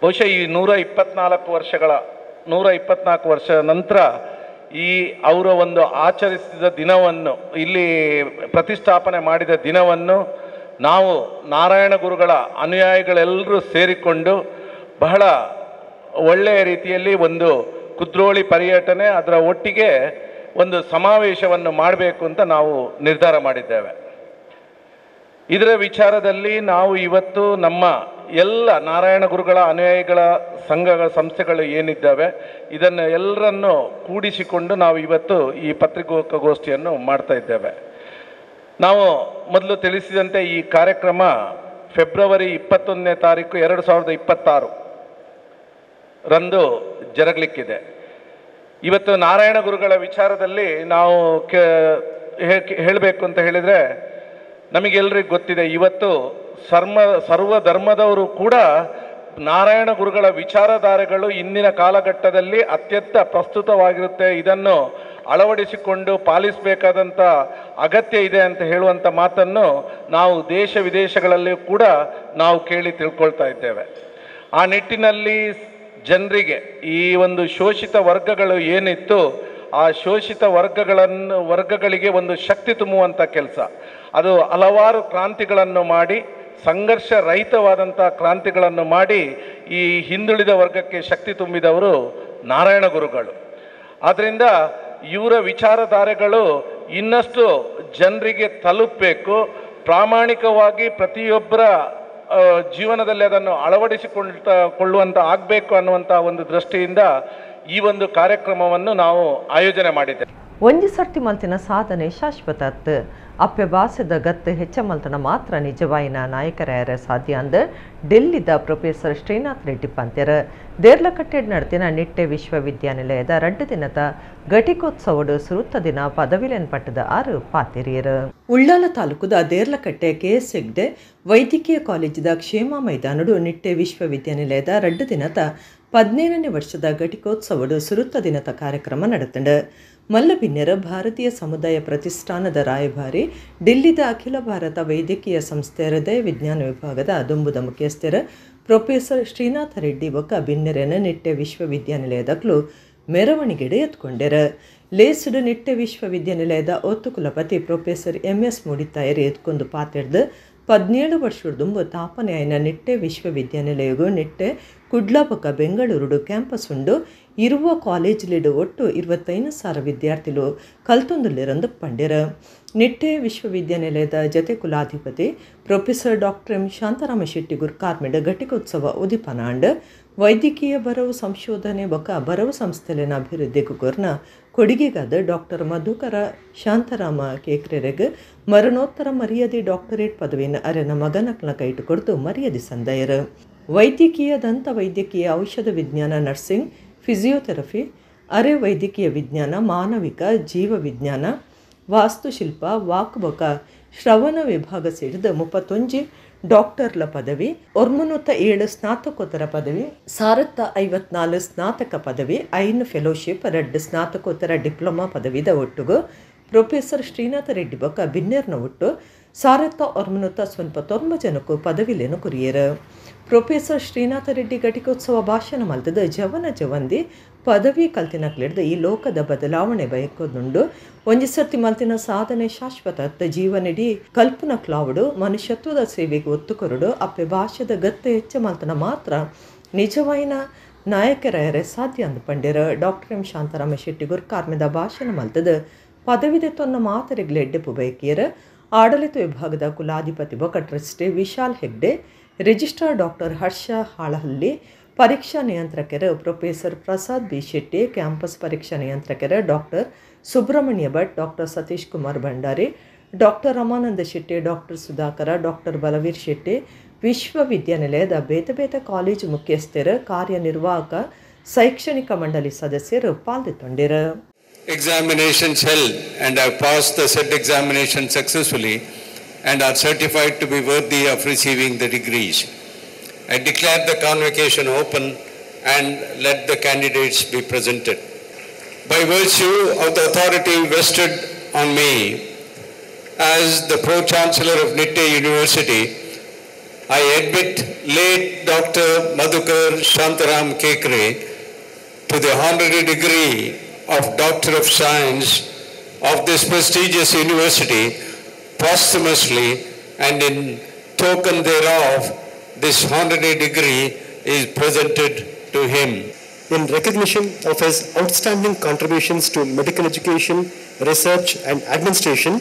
ಬಹುಶಃ ಈ 124 ವರ್ಷ ನಂತರ ಈ ಅವರ ಒಂದು ಆಚರಿಸಿದ ದಿನವನ್ನು, ಇಲ್ಲಿ ಪ್ರತಿಷ್ಠಾಪನೆ ಮಾಡಿದ ದಿನವನ್ನು ನಾವು ನಾರಾಯಣ ಗುರುಗಳ ಅನುಯಾಯಿಗಳೆಲ್ಲರೂ ಸೇರಿಕೊಂಡು ಬಹಳ ಒಳ್ಳೆಯ ರೀತಿಯಲ್ಲಿ ಒಂದು ಕುದ್ರೋಳಿ ಪರ್ಯಟನೆ, ಅದರ ಒಟ್ಟಿಗೆ ಒಂದು ಸಮಾವೇಶವನ್ನು ಮಾಡಬೇಕು ಅಂತ ನಾವು ನಿರ್ಧಾರ ಮಾಡಿದ್ದೇವೆ. ಇದರ ವಿಚಾರದಲ್ಲಿ ನಾವು ಇವತ್ತು ನಮ್ಮ ಎಲ್ಲ ನಾರಾಯಣ ಗುರುಗಳ ಅನುಯಾಯಿಗಳ ಸಂಘಗಳ ಸಂಸ್ಥೆಗಳು ಏನಿದ್ದಾವೆ ಇದನ್ನು ಎಲ್ಲರನ್ನು ಕೂಡಿಸಿಕೊಂಡು ನಾವು ಇವತ್ತು ಈ ಪತ್ರಿಕಾಗೋಷ್ಠಿಯನ್ನು ಮಾಡ್ತಾ ಇದ್ದೇವೆ. ನಾವು ಮೊದಲು ತಿಳಿಸಿದಂತೆ ಈ ಕಾರ್ಯಕ್ರಮ ಫೆಬ್ರವರಿ 21ನೇ ತಾರೀಕು 2026 ರಂದು ಜರಗಲಿಕ್ಕಿದೆ. ಇವತ್ತು ನಾರಾಯಣ ಗುರುಗಳ ವಿಚಾರದಲ್ಲಿ ನಾವು ಹೇಳಬೇಕು ಅಂತ ಹೇಳಿದರೆ ನಮಗೆಲ್ಲರಿಗೂ ಗೊತ್ತಿದೆ, ಇವತ್ತು ಸರ್ವ ಧರ್ಮದವರು ಕೂಡ ನಾರಾಯಣ ಗುರುಗಳ ವಿಚಾರಧಾರೆಗಳು ಇಂದಿನ ಕಾಲಘಟ್ಟದಲ್ಲಿ ಅತ್ಯಂತ ಪ್ರಸ್ತುತವಾಗಿರುತ್ತೆ. ಇದನ್ನು ಅಳವಡಿಸಿಕೊಂಡು ಪಾಲಿಸಬೇಕಾದಂಥ ಅಗತ್ಯ ಇದೆ ಅಂತ ಹೇಳುವಂಥ ಮಾತನ್ನು ನಾವು ದೇಶ ವಿದೇಶಗಳಲ್ಲಿ ಕೂಡ ನಾವು ಕೇಳಿ ತಿಳ್ಕೊಳ್ತಾ ಇದ್ದೇವೆ. ಆ ನಿಟ್ಟಿನಲ್ಲಿ ಜನರಿಗೆ ಈ ಒಂದು ಶೋಷಿತ ವರ್ಗಗಳು ಏನಿತ್ತು ಆ ಶೋಷಿತ ವರ್ಗಗಳಿಗೆ ಒಂದು ಶಕ್ತಿ ತುಂಬುವಂಥ ಕೆಲಸ, ಅದು ಹಲವಾರು ಕ್ರಾಂತಿಗಳನ್ನು ಮಾಡಿ, ಸಂಘರ್ಷ ರಹಿತವಾದಂಥ ಕ್ರಾಂತಿಗಳನ್ನು ಮಾಡಿ ಈ ಹಿಂದುಳಿದ ವರ್ಗಕ್ಕೆ ಶಕ್ತಿ ತುಂಬಿದವರು ನಾರಾಯಣ ಗುರುಗಳು. ಆದ್ದರಿಂದ ಇವರ ವಿಚಾರಧಾರೆಗಳು ಇನ್ನಷ್ಟು ಜನರಿಗೆ ತಲುಪಬೇಕು. ಪ್ರಾಮಾಣಿಕವಾಗಿ ಪ್ರತಿಯೊಬ್ಬರ ಜೀವನದಲ್ಲಿ ಅದನ್ನು ಅಳವಡಿಸಿಕೊಳ್ಳುವಂಥ ಆಗಬೇಕು ಅನ್ನುವಂಥ ಒಂದು ದೃಷ್ಟಿಯಿಂದ ಈ ಒಂದು ಕಾರ್ಯಕ್ರಮವನ್ನು ನಾವು ಆಯೋಜನೆ ಮಾಡಿದ್ದೇವೆ. ಒಂಜಿ ಸರ್ತಿ ಮಲ್ತಿನ ಸಾಧನೆ ಶಾಶ್ವತ ಅಪ್ಪೆ ಬಾಸದ ಗತ್ತು ಹೆಚ್ಚ ಮಲ್ತನ ಮಾತ್ರ ನಿಜವಾಯಿನ ನಾಯಕರಾಯರ ಸಾಧ್ಯ ಅಂದ ಡೆಲ್ಲಿದ ಪ್ರೊಫೆಸರ್ ಶ್ರೀನಾಥ್ ರೆಡ್ಡಿ ಪಂತ್ಯರ. ದೇರ್ಲಕಟ್ಟೆಡ್ ನಡತಿನ ನಿಟ್ಟೆ ವಿಶ್ವವಿದ್ಯಾನಿಲಯದ ರಡ್ಡು ದಿನದ ಘಟಿಕೋತ್ಸವಡು ಸುರುತ್ತ ದಿನ ಪದವಿಲೆನ್ ಪಟ್ಟದ ಆರು ಪಾತೆರಿಯರು. ಉಳ್ಳಾಲ ತಾಲೂಕುದ ದೇರ್ಲಕಟ್ಟೆ ಕೆಎಸ್ ಹೆಗ್ಡೆ ವೈದ್ಯಕೀಯ ಕಾಲೇಜಿದ ಕ್ಷೇಮ ಮೈದಾನಡು ನಿಟ್ಟೆ ವಿಶ್ವವಿದ್ಯಾನಿಲಯದ ರಡ್ಡು ದಿನದ 17ನೇ ವರ್ಷದ ಘಟಿಕೋತ್ಸವಡು ಸುರುತ್ತ ದಿನದ ಕಾರ್ಯಕ್ರಮ ನಡೆತಂಡು. ಮಲ್ಲಬಿನ್ಯರ ಭಾರತೀಯ ಸಮುದಾಯ ಪ್ರತಿಷ್ಠಾನದ ರಾಯಭಾರಿ, ಡೆಲ್ಲಿದ ಅಖಿಲ ಭಾರತ ವೈದ್ಯಕೀಯ ಸಂಸ್ಥೆ ಹೃದಯ ವಿಜ್ಞಾನ ವಿಭಾಗದ ದುಂಬುದ ಮುಖ್ಯಸ್ಥರ ಪ್ರೊಫೆಸರ್ ಶ್ರೀನಾಥ ರೆಡ್ಡಿ ಬೊಕ್ಕ ಬಿನ್ನೆರೆನ ನಿಟ್ಟೆ ವಿಶ್ವವಿದ್ಯಾನಿಲಯದಕ್ಲು ಮೆರವಣಿಗೆಡೆ ಎತ್ಕೊಂಡೆರ. ಲೇಸುಡು ನಿಟ್ಟೆ ವಿಶ್ವವಿದ್ಯಾನಿಲಯದ ಒತ್ತು ಕುಲಪತಿ ಪ್ರೊಫೆಸರ್ MS ಮೂಡಿತಾಯರು ಎತ್ಕೊಂಡು ಪಾತೆಡ್ದು 17 ವರ್ಷದುಂಬು ತಾಪನೆಯಾಯಿನ ನಿಟ್ಟೆ ವಿಶ್ವವಿದ್ಯಾನಿಲಯಗೂ ನಿಟ್ಟೆ ಕುಡ್ಲ ಬೊಕ್ಕ ಬೆಂಗಳೂರುಡು ಕ್ಯಾಂಪಸ್ ಉಂಡು. ಇರುವ ಕಾಲೇಜ್ಲಿಡು ಒಟ್ಟು 25,000 ವಿದ್ಯಾರ್ಥಿಗಳು ಕಲ್ತೊಂದುಲ್ಲಿರಂದು ಪಂಡೆರ. ನಿಟ್ಟೆ ವಿಶ್ವವಿದ್ಯಾನಿಲಯದ ಜತೆ ಕುಲಾಧಿಪತಿ professor doctor M Shantarama Shetty ಗುರ್ಕಾರ್ಮಿಡ್ ಘಟಿಕೋತ್ಸವ ಉದಿಪನಾಂಡ್ ವೈದ್ಯಕೀಯ ಬರವು ಸಂಶೋಧನೆ ಬೊಕ್ಕ ಬರವು ಸಂಸ್ಥೆಲಿನ ಅಭಿವೃದ್ಧಿಗೂ ಕೊರ್ನ ಕೊಡುಗೆಗಾದ ಡಾಕ್ಟರ್ ಮಧುಕರ ಶಾಂತರಾಮ ಕೇಕ್ರೆರೆಗ್ ಮರಣೋತ್ತರ ಮರ್ಯಾದೆ ಡಾಕ್ಟರೇಟ್ ಪದವಿಯನ್ನು ಅರೆನ ಮಗನಕ್ನ ಕೈಟು ಕೊಡ್ತು ಮರ್ಯಾದೆ ಸಂದಯರು. ವೈದ್ಯಕೀಯ ದಂತ ವೈದ್ಯಕೀಯ ಔಷಧ ವಿಜ್ಞಾನ, ನರ್ಸಿಂಗ್, ಫಿಸಿಯೋಥೆರಪಿ, ಅರೆ ವೈದ್ಯಕೀಯ ವಿಜ್ಞಾನ, ಮಾನವಿಕ ಜೀವವಿಜ್ಞಾನ, ವಾಸ್ತುಶಿಲ್ಪ, ವಾಕ್ಬೊಕ ಶ್ರವಣ ವಿಭಾಗ ಸೇರಿದ 31 ಡಾಕ್ಟರ್ಲ ಪದವಿ, 107 ಸ್ನಾತಕೋತ್ತರ ಪದವಿ, 154 ಸ್ನಾತಕ ಪದವಿ, 5 ಫೆಲೋಶಿಪ್, 2 ಸ್ನಾತಕೋತ್ತರ ಡಿಪ್ಲೊಮಾ ಪದವಿದ ಒಟ್ಟುಗು ಪ್ರೊಫೆಸರ್ ಶ್ರೀನಾಥ ರೆಡ್ಡಿ ಬೊಕ್ಕ ಬಿನ್ನೆರ್ನ ಒಟ್ಟು 1,149 ಜನಕ್ಕೂ ಪದವಿಲೇನು ಕುರಿಯರು. ಪ್ರೊಫೆಸರ್ ಶ್ರೀನಾಥ ರೆಡ್ಡಿ ಘಟಿಕೋತ್ಸವ ಭಾಷಣ ಮಲ್ತದ ಜವನ ಜವಂದಿ ಪದವಿ ಕಲ್ತಿನಕ್ಲೆಡ್ದು ಈ ಲೋಕದ ಬದಲಾವಣೆ ಬಯಕೋದುಂಡು. ಒಂಜಿ ಸರ್ತಿ ಮಲ್ತಿನ ಸಾಧನೆ ಶಾಶ್ವತ ಜೀವನಿಡೀ ಕಲ್ಪನ ಕ್ಲಾವುಡು ಮನುಷ್ಯತ್ವದ ಸೇವೆಗೆ ಒತ್ತು ಕೊರಡು ಅಪ್ಪೆ ಭಾಷೆದ ಗತ್ತೆ ಹೆಚ್ಚ ಮಲ್ತನ ಮಾತ್ರ ನಿಜವಾಯಿನ ನಾಯಕರಾಯರೆ ಸಾಧ್ಯ ಅಂದು ಪಂಡಿರ. ಡಾಕ್ಟರ್ ಎಂ ಶಾಂತಾರಾಮ ಶೆಟ್ಟಿ ಗುರ್ಕಾರ್ಮೆದ ಭಾಷಣ ಮಲ್ತದ ಪದವಿದ ತೊನ್ನ ಮಾತರಿಗ್ಲೆ ಎಡ್ಡೆಪು ಬಯಕಿಯರ. ಆಡಳಿತ ವಿಭಾಗದ ಕುಲಾಧಿಪತಿ ಬೊಕ trustee Vishal Hegde, registrar doctor Harsha Halahalli, ಪರೀಕ್ಷಾ ನಿಯಂತ್ರಕರು professor Prasad B Shetty, campus ಪರೀಕ್ಷಾ ನಿಯಂತ್ರಕರು doctor Subrahmanya Bhat, doctor Satish Kumar Bhandari, doctor Ramananda Shetty, doctor Sudhakar, doctor Balaveer Shetty, ವಿಶ್ವವಿದ್ಯಾನಿಲಯದ ಬೇತೆ ಬೇತೆ ಕಾಲೇಜು ಮುಖ್ಯಸ್ಥರು, ಕಾರ್ಯನಿರ್ವಾಹಕ ಶೈಕ್ಷಣಿಕ ಮಂಡಳಿ ಸದಸ್ಯರು ಪಾಲ್ಗೊಂಡಿರು. Examinations held and have passed the said examination successfully and are certified to be worthy of receiving the degrees. I declare the convocation open and let the candidates be presented. By virtue of the authority vested on me as the Pro-Chancellor of Nitte University, I admit late Dr. Madhukar Shantaram Kekre to the honorary degree of Doctor of Science of this prestigious university posthumously, and in token thereof, this honorary degree is presented to him. In recognition of his outstanding contributions to medical education, research and administration,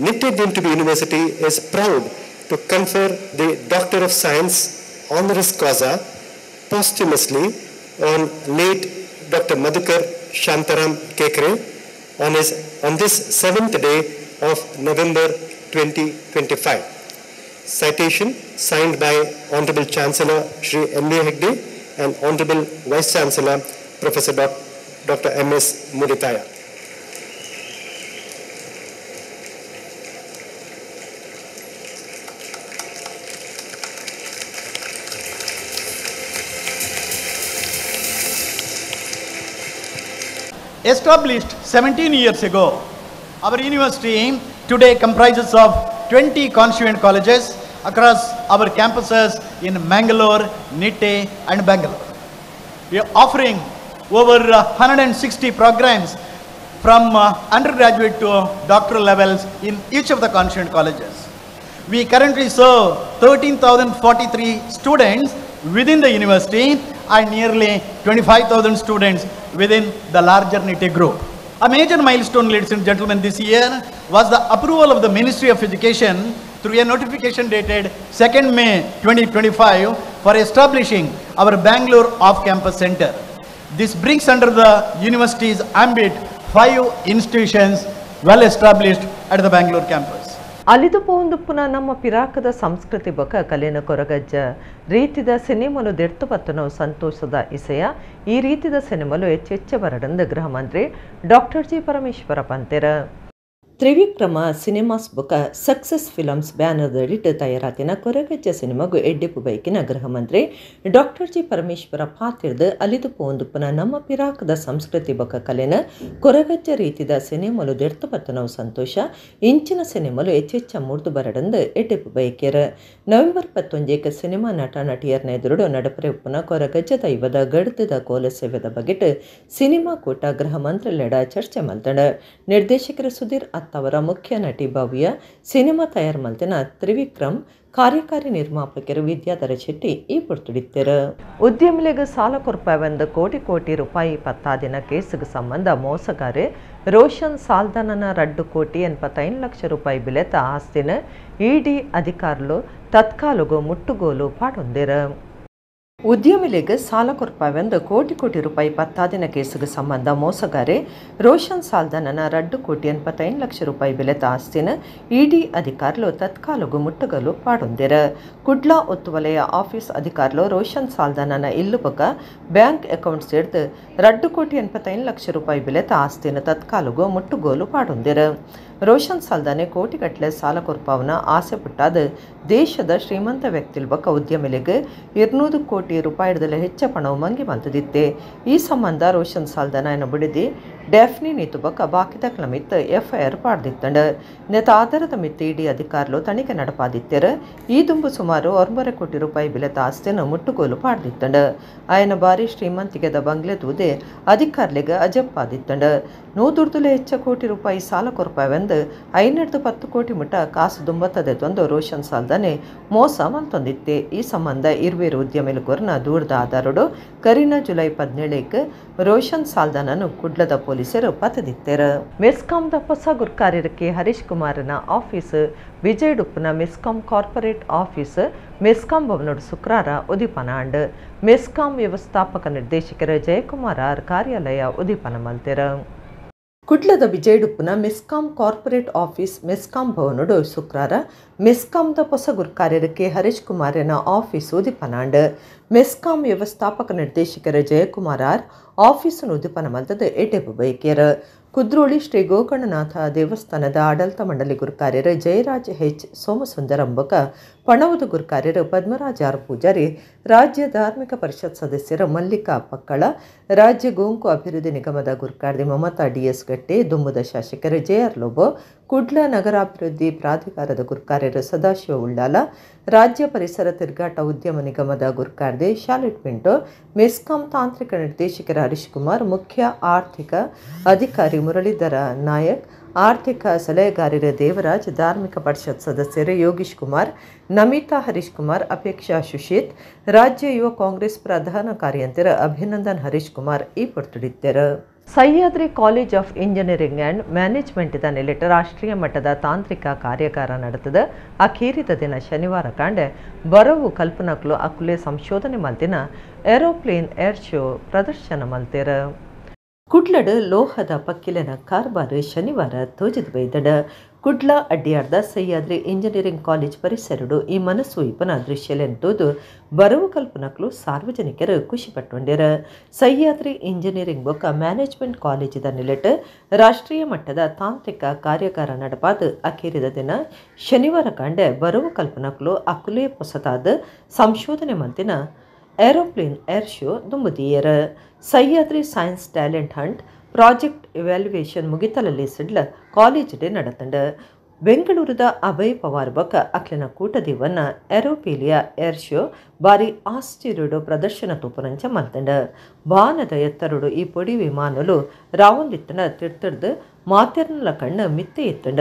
Nitte deemed to be University is proud to confer the Doctor of Science honoris causa posthumously on late Dr. Madhukar Shantaram Kekre on this 7th day of November 2025. Citation signed by Honorable Chancellor Shri M. A. Hegde and Honorable Vice Chancellor Professor Dr. M. S. Muditaya. Established 17 years ago, our university today comprises of 20 constituent colleges across our campuses in Mangalore, Nitte and Bangalore. We are offering over 160 programs from undergraduate to doctoral levels in each of the constituent colleges. We currently serve 13,043 students within the university and nearly 25,000 students within the larger Nitte group. A major milestone, ladies and gentlemen, this year was the approval of the Ministry of Education through a notification dated 2nd May 2025 for establishing our Bangalore off-campus center. This brings under the university's ambit 5 institutions well established at the Bangalore campus. ಅಲಿದು ಪೋಂದುಪ್ಪುನ ನಮ್ಮ ಪಿರಾಕದ ಸಂಸ್ಕೃತಿ ಬೊಕ ಕಲೆನ ಕೊರಗಜ್ಜ ರೀತಿದ ಸಿನಿಮಲು ದೆರ್ತು ಪತ್ತನೋ ಸಂತೋಷದ ಇಸೆಯ ಈ ರೀತಿದ ಸಿನಿಮಲು ಹೆಚ್ಚೆಚ್ಚ ಬರಡಂದ ಗೃಹ ಮಂತ್ರಿ ಡಾಕ್ಟರ್ ಜಿ ಪರಮೇಶ್ವರ ಪಂತೆರ. ತ್ರಿವಿಕ್ರಮ ಸಿನಿಮಾಸ್ ಬೊಕ ಸಕ್ಸಸ್ ಫಿಲಮ್ಸ್ ಬ್ಯಾನರ್ದಡಿಟ್ ತಯಾರಾತಿನ ಕೊರಗಜ್ಜ ಸಿನಿಮಾಗು ಎಡ್ಡೆಪು ಬೈಕಿನ ಗೃಹ ಮಂತ್ರಿ ಡಾಕ್ಟರ್ ಜಿ ಪರಮೇಶ್ವರ ಪಾತಿರ್ದು ಅಲಿದು ಪೋಂದುಪ್ಪುನ ನಮ್ಮ ಪಿರಾಕದ ಸಂಸ್ಕೃತಿ ಬೊಕ ಕಲೆನ ಕೊರಗಜ್ಜ ರೀತಿದ ಸಿನಿಮಲು ದೆರ್ತು ಪತ್ತನವು ಸಂತೋಷ ಇಂಚಿನ ಸಿನಿಮಲು ಹೆಚ್ಚೆಚ್ಚ ಮೂರ್ದು ಬರಡಂದು ಎಡ್ಡೆಪು ಬೈಕ್ಯರ. ನವೆಂಬರ್ 21 ಸಿನಿಮಾ ನಟ ನಟಿಯರ್ನ ಎದುರುಡು ನಡಪರೆ ಉಪ್ಪುನ ಕೊರಗಜ್ಜ ದೈವದ ಗಡ್ದದ ಕೋಲ ಸೇವೆದ ಬಗೆಟ್ ಸಿನಿಮಾ ಕೂಟ ಗೃಹ ಮಂತ್ರಿಲೆಡ ಚರ್ಚೆ ಮಲ್ತಂಡ. ನಿರ್ದೇಶಕರು ಸುಧೀರ್ ಅವರ ಮುಖ್ಯ ನಟಿ ಭವ್ಯ, ಸಿನಿಮಾ ತಯಾರು ಮಲ್ತಿನ ತ್ರಿವಿಕ್ರಮ್, ಕಾರ್ಯಕಾರಿ ನಿರ್ಮಾಪಕರು ವಿದ್ಯಾಧರ ಶೆಟ್ಟಿ ಈ ಪೊರ್ತುಡಿತ್ತರು. ಉದ್ಯಮಿಲಿಗೆ ಸಾಲ ಕೊರ್ಪವೆಂದು ಕೋಟಿ ಕೋಟಿ ರೂಪಾಯಿ ಪತ್ತಾದಿನ ಕೇಸುಗೆ ಸಂಬಂಧ ಮೋಸಗಾರೆ ರೋಷನ್ ಸಾಲ್ದಾನನ 2,85,00,000 ರೂಪಾಯಿ ಬಿಲೆತ ಆಸ್ತಿನ ಇಡಿ ಅಧಿಕಾರುಲು ತತ್ಕಾಲಗು ಮುಟ್ಟುಗೋಲು ಪಾಡೊಂದಿರ. ಉದ್ಯಮಿಲಿಗೆ ಸಾಲ ಕೊರ್ಪವೆಂದು ಕೋಟಿ ಕೋಟಿ ರೂಪಾಯಿ ಪತ್ತಾದಿನ ಕೇಸುಗೆ ಸಂಬಂಧ ಮೋಸಗಾರೆ ರೋಷನ್ ಸಾಲ್ದಾನನ 2,85,00,000 ರೂಪಾಯಿ ಬೆಲೆತ ಆಸ್ತಿನ ಇಡಿ ಅಧಿಕಾರುಲು ತತ್ಕಾಲಗು ಮುಟ್ಟುಗಲು ಪಾಡೊಂದಿರ. ಕುಡ್ಲಾ ಒತ್ತುವಲಯ ಆಫೀಸ್ ಅಧಿಕಾರುಲು ರೋಷನ್ ಸಾಲ್ದಾನನ ಇಲ್ಲು ಬೊಕ ಬ್ಯಾಂಕ್ ಅಕೌಂಟ್ ಸೇರ್ದು 2,85,00,000 ರೂಪಾಯಿ ಬೆಲೆತ ಆಸ್ತಿನ ತತ್ಕಾಲಗು ಮುಟ್ಟುಗೋಲು ಪಾಡೊಂದಿರ. ರೋಷನ್ ಸಾಲ್ದಾನೆ ಕೋಟಿಗಟ್ಟಲೆ ಸಾಲ ಕೊರ್ಪಾವನ ಆಸೆ ಪುಟ್ಟಾದ ದೇಶದ ಶ್ರೀಮಂತ ವ್ಯಕ್ತಿಲ್ ಬೊಕ್ಕ ಉದ್ಯಮಿಲಿಗೆ 200 ಕೋಟಿ ರೂಪಾಯಿದಲೆ ಹೆಚ್ಚ ಪಣವು ಮಂಗಿ ಮಲ್ತದಿತ್ತೆ. ಈ ಸಂಬಂಧ ರೋಷನ್ ಸಾಲ್ದಾನ ಬಿಡಿದಿ ಡ್ಯಾಫ್ನಿ ನೀತು ಬೊಕ್ಕ ಬಾಕಿದಕ್ಲ ಮಿತ್ತ ಎಫ್ಐಆರ್ ಪಾಡ್ದಿತ್ತಂಡ್. ನೆತ ಆಧಾರದ ಮಿತ್ತ ಇಡಿ ಅಧಿಕಾರಿಲು ತನಿಖೆ ನಡಪಾದಿತ್ತೆರ್. ಈ ದುಂಬು ಸುಮಾರು 9 ಕೋಟಿ ರೂಪಾಯಿ ಬಿಲೆತ ಆಸ್ತಿಯನ್ನು ಮುಟ್ಟುಗೋಲು ಪಾಡ್ದಿತ್ತಂಡ್. ಆಯನ ಬಾರಿ ಶ್ರೀಮಂತಿಗೆದ ಬಂಗ್ಲೆ ತೂದೆ ಅಧಿಕಾರಿಲಿಗೆ ಅಜಪ್ಪಾದಿತ್ತಂಡ್. 100 ಹೆಚ್ಚ ಕೋಟಿ ರೂಪಾಯಿ ಸಾಲ ಕೊರ್ಪಾವೆಂದು 510 ಕೋಟಿ ಮುಟ್ಟ ಕಾಸು ದುಂಬತ್ತದೆ ತಂದು ರೋಷನ್ ಸಾಲ್ದಾನೆ ಮೋಸ ಮಲ್ತೊಂದಿತ್ತೆ. ಈ ಸಂಬಂಧ ಇರ್ವೇರು ಉದ್ಯಮಿಲು ಕೊರ್ನ ದೂರದ ಆಧಾರಡು ಕರಿನ ಜುಲೈ 17ಕ್ಕೆ ರೋಷನ್ ಸಾಲ್ದಾನನ್ನು ಕುಡ್ಲದ ಪೊಲೀಸರು ಪತದಿತ್ತೆರು. ಮೆಸ್ಕಾಂದ ಹೊಸ ಗುರ್ಕಾರ್ಯಕ್ಕೆ ಹರೀಶ್ ಕುಮಾರನ ಆಫೀಸ್ ವಿಜಯಡುಪ್ಪನ ಮೆಸ್ಕಾಂ ಕಾರ್ಪೊರೇಟ್ ಆಫೀಸ್ ಮೆಸ್ಕಾಂ ಭವನೋಡು ಶುಕ್ರಾರ ಉದೀಪನ ಅಂಡ್. ಮೆಸ್ಕಾಂ ವ್ಯವಸ್ಥಾಪಕ ನಿರ್ದೇಶಕರ ಜಯಕುಮಾರ್ ಆರ್ ಕಾರ್ಯಾಲಯ ಉದೀಪನ ಮಲ್ತೆರು. ಕುಡ್ಲದ ವಿಜಯಡುಪ್ಪನ ಮೆಸ್ಕಾಂ ಕಾರ್ಪೊರೇಟ್ ಆಫೀಸ್ ಮೆಸ್ಕಾಂ ಭವನೋಡು ಶುಕ್ರಾರ ಮೆಸ್ಕಾಂದ ಹೊಸ ಗುರ್ಕಾರ್ಯಕ್ಕೆ ಹರೀಶ್ ಕುಮಾರನ ಆಫೀಸ್ ಉದೀಪನಾಂಡ್. ಮೆಸ್ಕಾಂ ವ್ಯವಸ್ಥಾಪಕ ನಿರ್ದೇಶಕರ ಜಯಕುಮಾರ್ ಆರ್ ಆಫೀಸನ್ನು ಉದೀಪನ ಮಲ್ತದ ಎಟೆಪು ಬೈಕೇರ್. ಕುದ್ರೋಳಿ ಶ್ರೀ ಗೋಕರ್ಣನಾಥ ದೇವಸ್ಥಾನದ ಆಡಳಿತ ಮಂಡಳಿ ಗುರುಕಾರ್ಯರು ಜಯರಾಜ್ ಹೆಚ್ ಸೋಮಸುಂದರಂಬಕ, ಪಣವದ ಗುರುಕಾರ್ಯರು ಪದ್ಮರಾಜ್ ಆರ್ ಪೂಜಾರಿ, ರಾಜ್ಯ ಧಾರ್ಮಿಕ ಪರಿಷತ್ ಸದಸ್ಯರು ಮಲ್ಲಿಕಾ ಪಕ್ಕಳ, ರಾಜ್ಯ ಗೋಂಕು ಅಭಿವೃದ್ಧಿ ನಿಗಮದ ಗುರುಕಾರ್ದಿ ಮಮತಾ ಡಿಎಸ್ ಗಟ್ಟೆ, ದುಮ್ಮದ ಶಾಸಕರು ಜೆಆರ್ ಲೋಬೋ, ಕುಡ್ಲ ನಗರಾಭಿವೃದ್ಧಿ ಪ್ರಾಧಿಕಾರದ ಗುರುಕಾರ್ಯರು ಸದಾಶಿವ ಉಳ್ಳಾಲ, ರಾಜ್ಯ ಪರಿಸರ ತಿರುಗಾಟ ಉದ್ಯಮ ನಿಗಮದ ಗುರುಕಾರ್ದಿ ಶಾಲೆಟ್ ಪಿಂಟೋ, ಮೆಸ್ಕಾಂ ತಾಂತ್ರಿಕ ನಿರ್ದೇಶಕರ ಹರೀಶ್ ಕುಮಾರ್, ಮುಖ್ಯ ಆರ್ಥಿಕ ಅಧಿಕಾರಿ ಮುರಳೀಧರ ನಾಯಕ್, ಆರ್ಥಿಕ ಸಲಹೆಗಾರರ ದೇವರಾಜ್, ಧಾರ್ಮಿಕ ಪರಿಷತ್ ಸದಸ್ಯರು ಯೋಗೀಶ್ ಕುಮಾರ್, ನಮಿತಾ ಹರೀಶ್ ಕುಮಾರ್, ಅಪೇಕ್ಷಾ ಸುಶೀತ್, ರಾಜ್ಯ ಯುವ ಕಾಂಗ್ರೆಸ್ ಪ್ರಧಾನ ಕಾರ್ಯಂತರ ಅಭಿನಂದನ್ ಹರೀಶ್ ಕುಮಾರ್ ಈ ಪೊರ್ತುಡಿದ್ದರು. Sahyadri college of engineering and management ನೆಲೆಟ್ ರಾಷ್ಟ್ರೀಯ ಮಟ್ಟದ ತಾಂತ್ರಿಕ ಕಾರ್ಯಾಗಾರ ನಡೆತದ. ಅಖೀರಿದ ದಿನ ಶನಿವಾರ ಕಾಂಡೆ ಬರವು ಕಲ್ಪನಕ್ಲು ಅಕುಲೆ ಸಂಶೋಧನೆ ಮಲ್ತಿನ ಏರೋಪ್ಲೇನ್ ಏರ್ ಶೋ ಪ್ರದರ್ಶನ ಮಲ್ತೆರ. ಕುಡ್ಲಡ್ ಲೋಹದ ಪಕ್ಕಿಲೆನ ಕಾರ್ಬಾರು ಶನಿವಾರ ತೋಜಿದ ಬೈದಡ. ಕುಡ್ಲ ಅಡ್ಡಿಯಾರ್ದ ಸಹ್ಯಾದ್ರಿ ಇಂಜಿನಿಯರಿಂಗ್ ಕಾಲೇಜ್ ಪರಿಸರಡು ಈ ಮನಸ್ಸು ಇಪನ ದೃಶ್ಯಲೆಂತೋದು ಬರವು ಕಲ್ಪನಕ್ಲು ಸಾರ್ವಜನಿಕರು ಖುಷಿ ಪಟ್ಟೊಂಡಿರ. ಸಹ್ಯಾದ್ರಿ ಇಂಜಿನಿಯರಿಂಗ್ ಬೊಕ್ಕ ಮ್ಯಾನೇಜ್ಮೆಂಟ್ ಕಾಲೇಜಿದ ನೆಲೆಟ್ ರಾಷ್ಟ್ರೀಯ ಮಟ್ಟದ ತಾಂತ್ರಿಕ ಕಾರ್ಯಾಗಾರ ನಡಪಾದ ಅಖೀರಿದ ದಿನ ಶನಿವಾರ ಕಂಡೆ ಬರವು ಕಲ್ಪನಕ್ಲು ಅಕುಲೆ ಪೊಸತಾದ ಸಂಶೋಧನೆ ಮಂತಿನ ಏರೋಪ್ಲೇನ್ ಏರ್ ಶೋ ದುಂಬುದಿಯರ. Sahyadri science talent hunt project evaluation ಮುಗಿತಲಲ್ಲಿ ಸಿಡ್ಲ college day ನಡತಂಡ. ಬೆಂಗಳೂರದ ಅಭಯ್ ಪವಾರ್ ಬೊಕ್ಕ ಅಕ್ಲಿನ ಕೂಟದೇವನ್ನ ಏರೋಪೇಲಿಯಾ ಏರ್ ಶೋ ಬಾರಿ ಆಶ್ಚರ್ಯಡು ಪ್ರದರ್ಶನ ತೂಪುನಂಚ ಮಲ್ತಂಡ. ಬಾನದ ಎತ್ತರುಡು ಈ ಪೊಡಿ ವಿಮಾನಲು ರಾವಂದಿತ್ತನ ತಿರ್ತಡ್ದು ಮಾತೆರ್ನಲ ಕಣ್ಣು ಮಿತ್ತೆ ಎತ್ತಂಡ.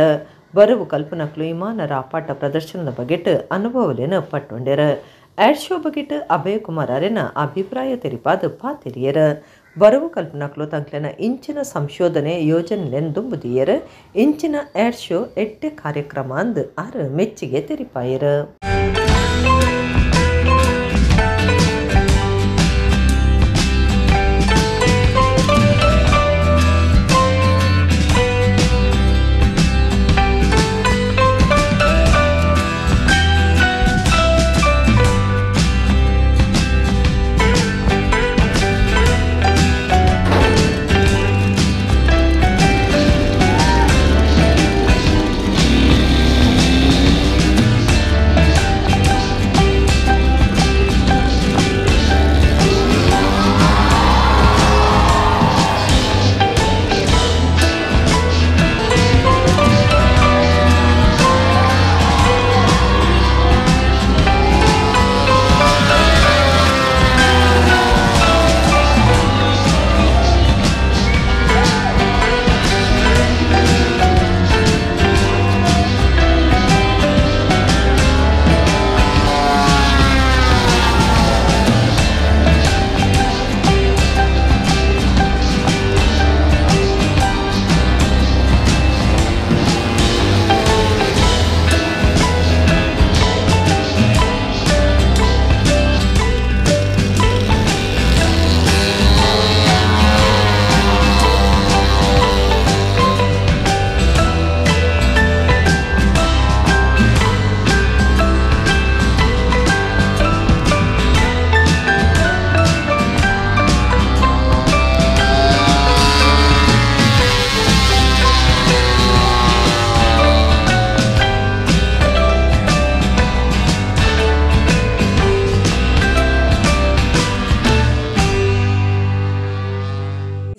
ಬರವು ಕಲ್ಪನಕ್ಲು ವಿಮಾನ ರಾಪಾಟ ಪ್ರದರ್ಶನದ ಬಗೆಟ್ ಅನುಭವಲೇನ ಪಟ್ಟೊಂಡೆರ. ಏರ್ ಶೋ ಬಗೆಟ್ ಅಭಯ್ ಕುಮಾರ್ ಅರೆನ ಅಭಿಪ್ರಾಯ ತೆರಿಪಾದ ಪಾತೆರಿಯರ. ಬರವು ಕಲ್ಪನಕ್ಲು ತಂಕ್ಲೆನ ಇಂಚಿನ ಸಂಶೋಧನೆ ಯೋಜನೆಲೆನ್ ದುಂಬುದಿಯರ್. ಇಂಚಿನ ಏರ್ ಶೋ ಎಡ್ಡೆ ಕಾರ್ಯಕ್ರಮ ಅಂದ್ ಆರ್ ಮೆಚ್ಚಿಗೆ ತೆರಿಪಾಯರ್.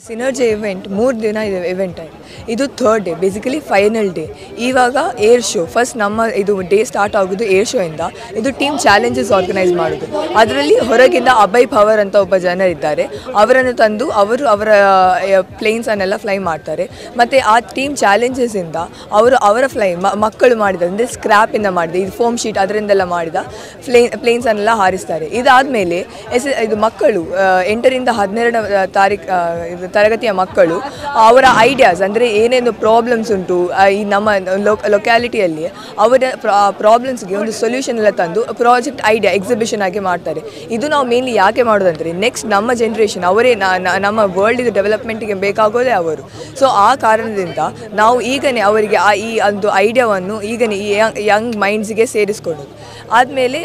Synergy event 3 ದಿನ ಇದೆ ಇವೆಂಟ್ ಆಯಿತು. ಇದು third day, basically final day. ಇವಾಗ air show first ನಮ್ಮ ಇದು ಡೇ ಸ್ಟಾರ್ಟ್ ಆಗೋದು ಏರ್ ಶೋ ಇಂದ. ಇದು team challenges organise ಮಾಡೋದು. ಅದರಲ್ಲಿ ಹೊರಗಿಂದ ಅಭಯ್ ಪವರ್ ಅಂತ ಒಬ್ಬ ಜನರಿದ್ದಾರೆ, ಅವರನ್ನು ತಂದು ಅವರು ಅವರ ಪ್ಲೇನ್ಸನ್ನೆಲ್ಲ ಫ್ಲೈ ಮಾಡ್ತಾರೆ. ಮತ್ತು ಆ ಟೀಮ್ ಚಾಲೆಂಜಸ್ಸಿಂದ ಅವರು ಅವರ ಫ್ಲೈ ಮಕ್ಕಳು ಮಾಡಿದ ಅಂದರೆ ಸ್ಕ್ರ್ಯಾಪಿಂದ ಮಾಡಿದ ಇದು ಫೋಮ್ ಶೀಟ್ ಅದರಿಂದೆಲ್ಲ ಮಾಡಿದ ಪ್ಲೇನ್ಸನ್ನೆಲ್ಲ ಹಾರಿಸ್ತಾರೆ. ಇದಾದಮೇಲೆ ಇದು ಮಕ್ಕಳು 8 ರಿಂದ 12 ತಾರೀಕು ತರಗತಿಯ ಮಕ್ಕಳು ಅವರ ಐಡಿಯಾಸ್ ಅಂದರೆ ಏನೇನು ಪ್ರಾಬ್ಲಮ್ಸ್ ಉಂಟು ಈ ನಮ್ಮ ಲೊಕ್ಯಾಲಿಟಿಯಲ್ಲಿ ಅವರ ಪ್ರಾಬ್ಲಮ್ಸ್ಗೆ ಒಂದು ಸೊಲ್ಯೂಷನ್ ಎಲ್ಲ ತಂದು project idea exhibition ಆಗಿ ಮಾಡ್ತಾರೆ. ಇದು ನಾವು ಮೇನ್ಲಿ ಯಾಕೆ ಮಾಡೋದಂದರೆ ನೆಕ್ಸ್ಟ್ ನಮ್ಮ ಜನ್ರೇಷನ್ ಅವರೇ ನಮ್ಮ ವರ್ಲ್ಡಿದು ಡೆವಲಪ್ಮೆಂಟಿಗೆ ಬೇಕಾಗೋದೇ ಅವರು. ಸೊ ಆ ಕಾರಣದಿಂದ ನಾವು ಈಗಲೇ ಅವರಿಗೆ ಈ ಒಂದು ಐಡಿಯಾವನ್ನು ಈಗಲೇ ಈ ಯಂಗ್ ಮೈಂಡ್ಸ್ಗೆ ಸೇರಿಸ್ಕೊಳ್ಳೋದು. ಆದಮೇಲೆ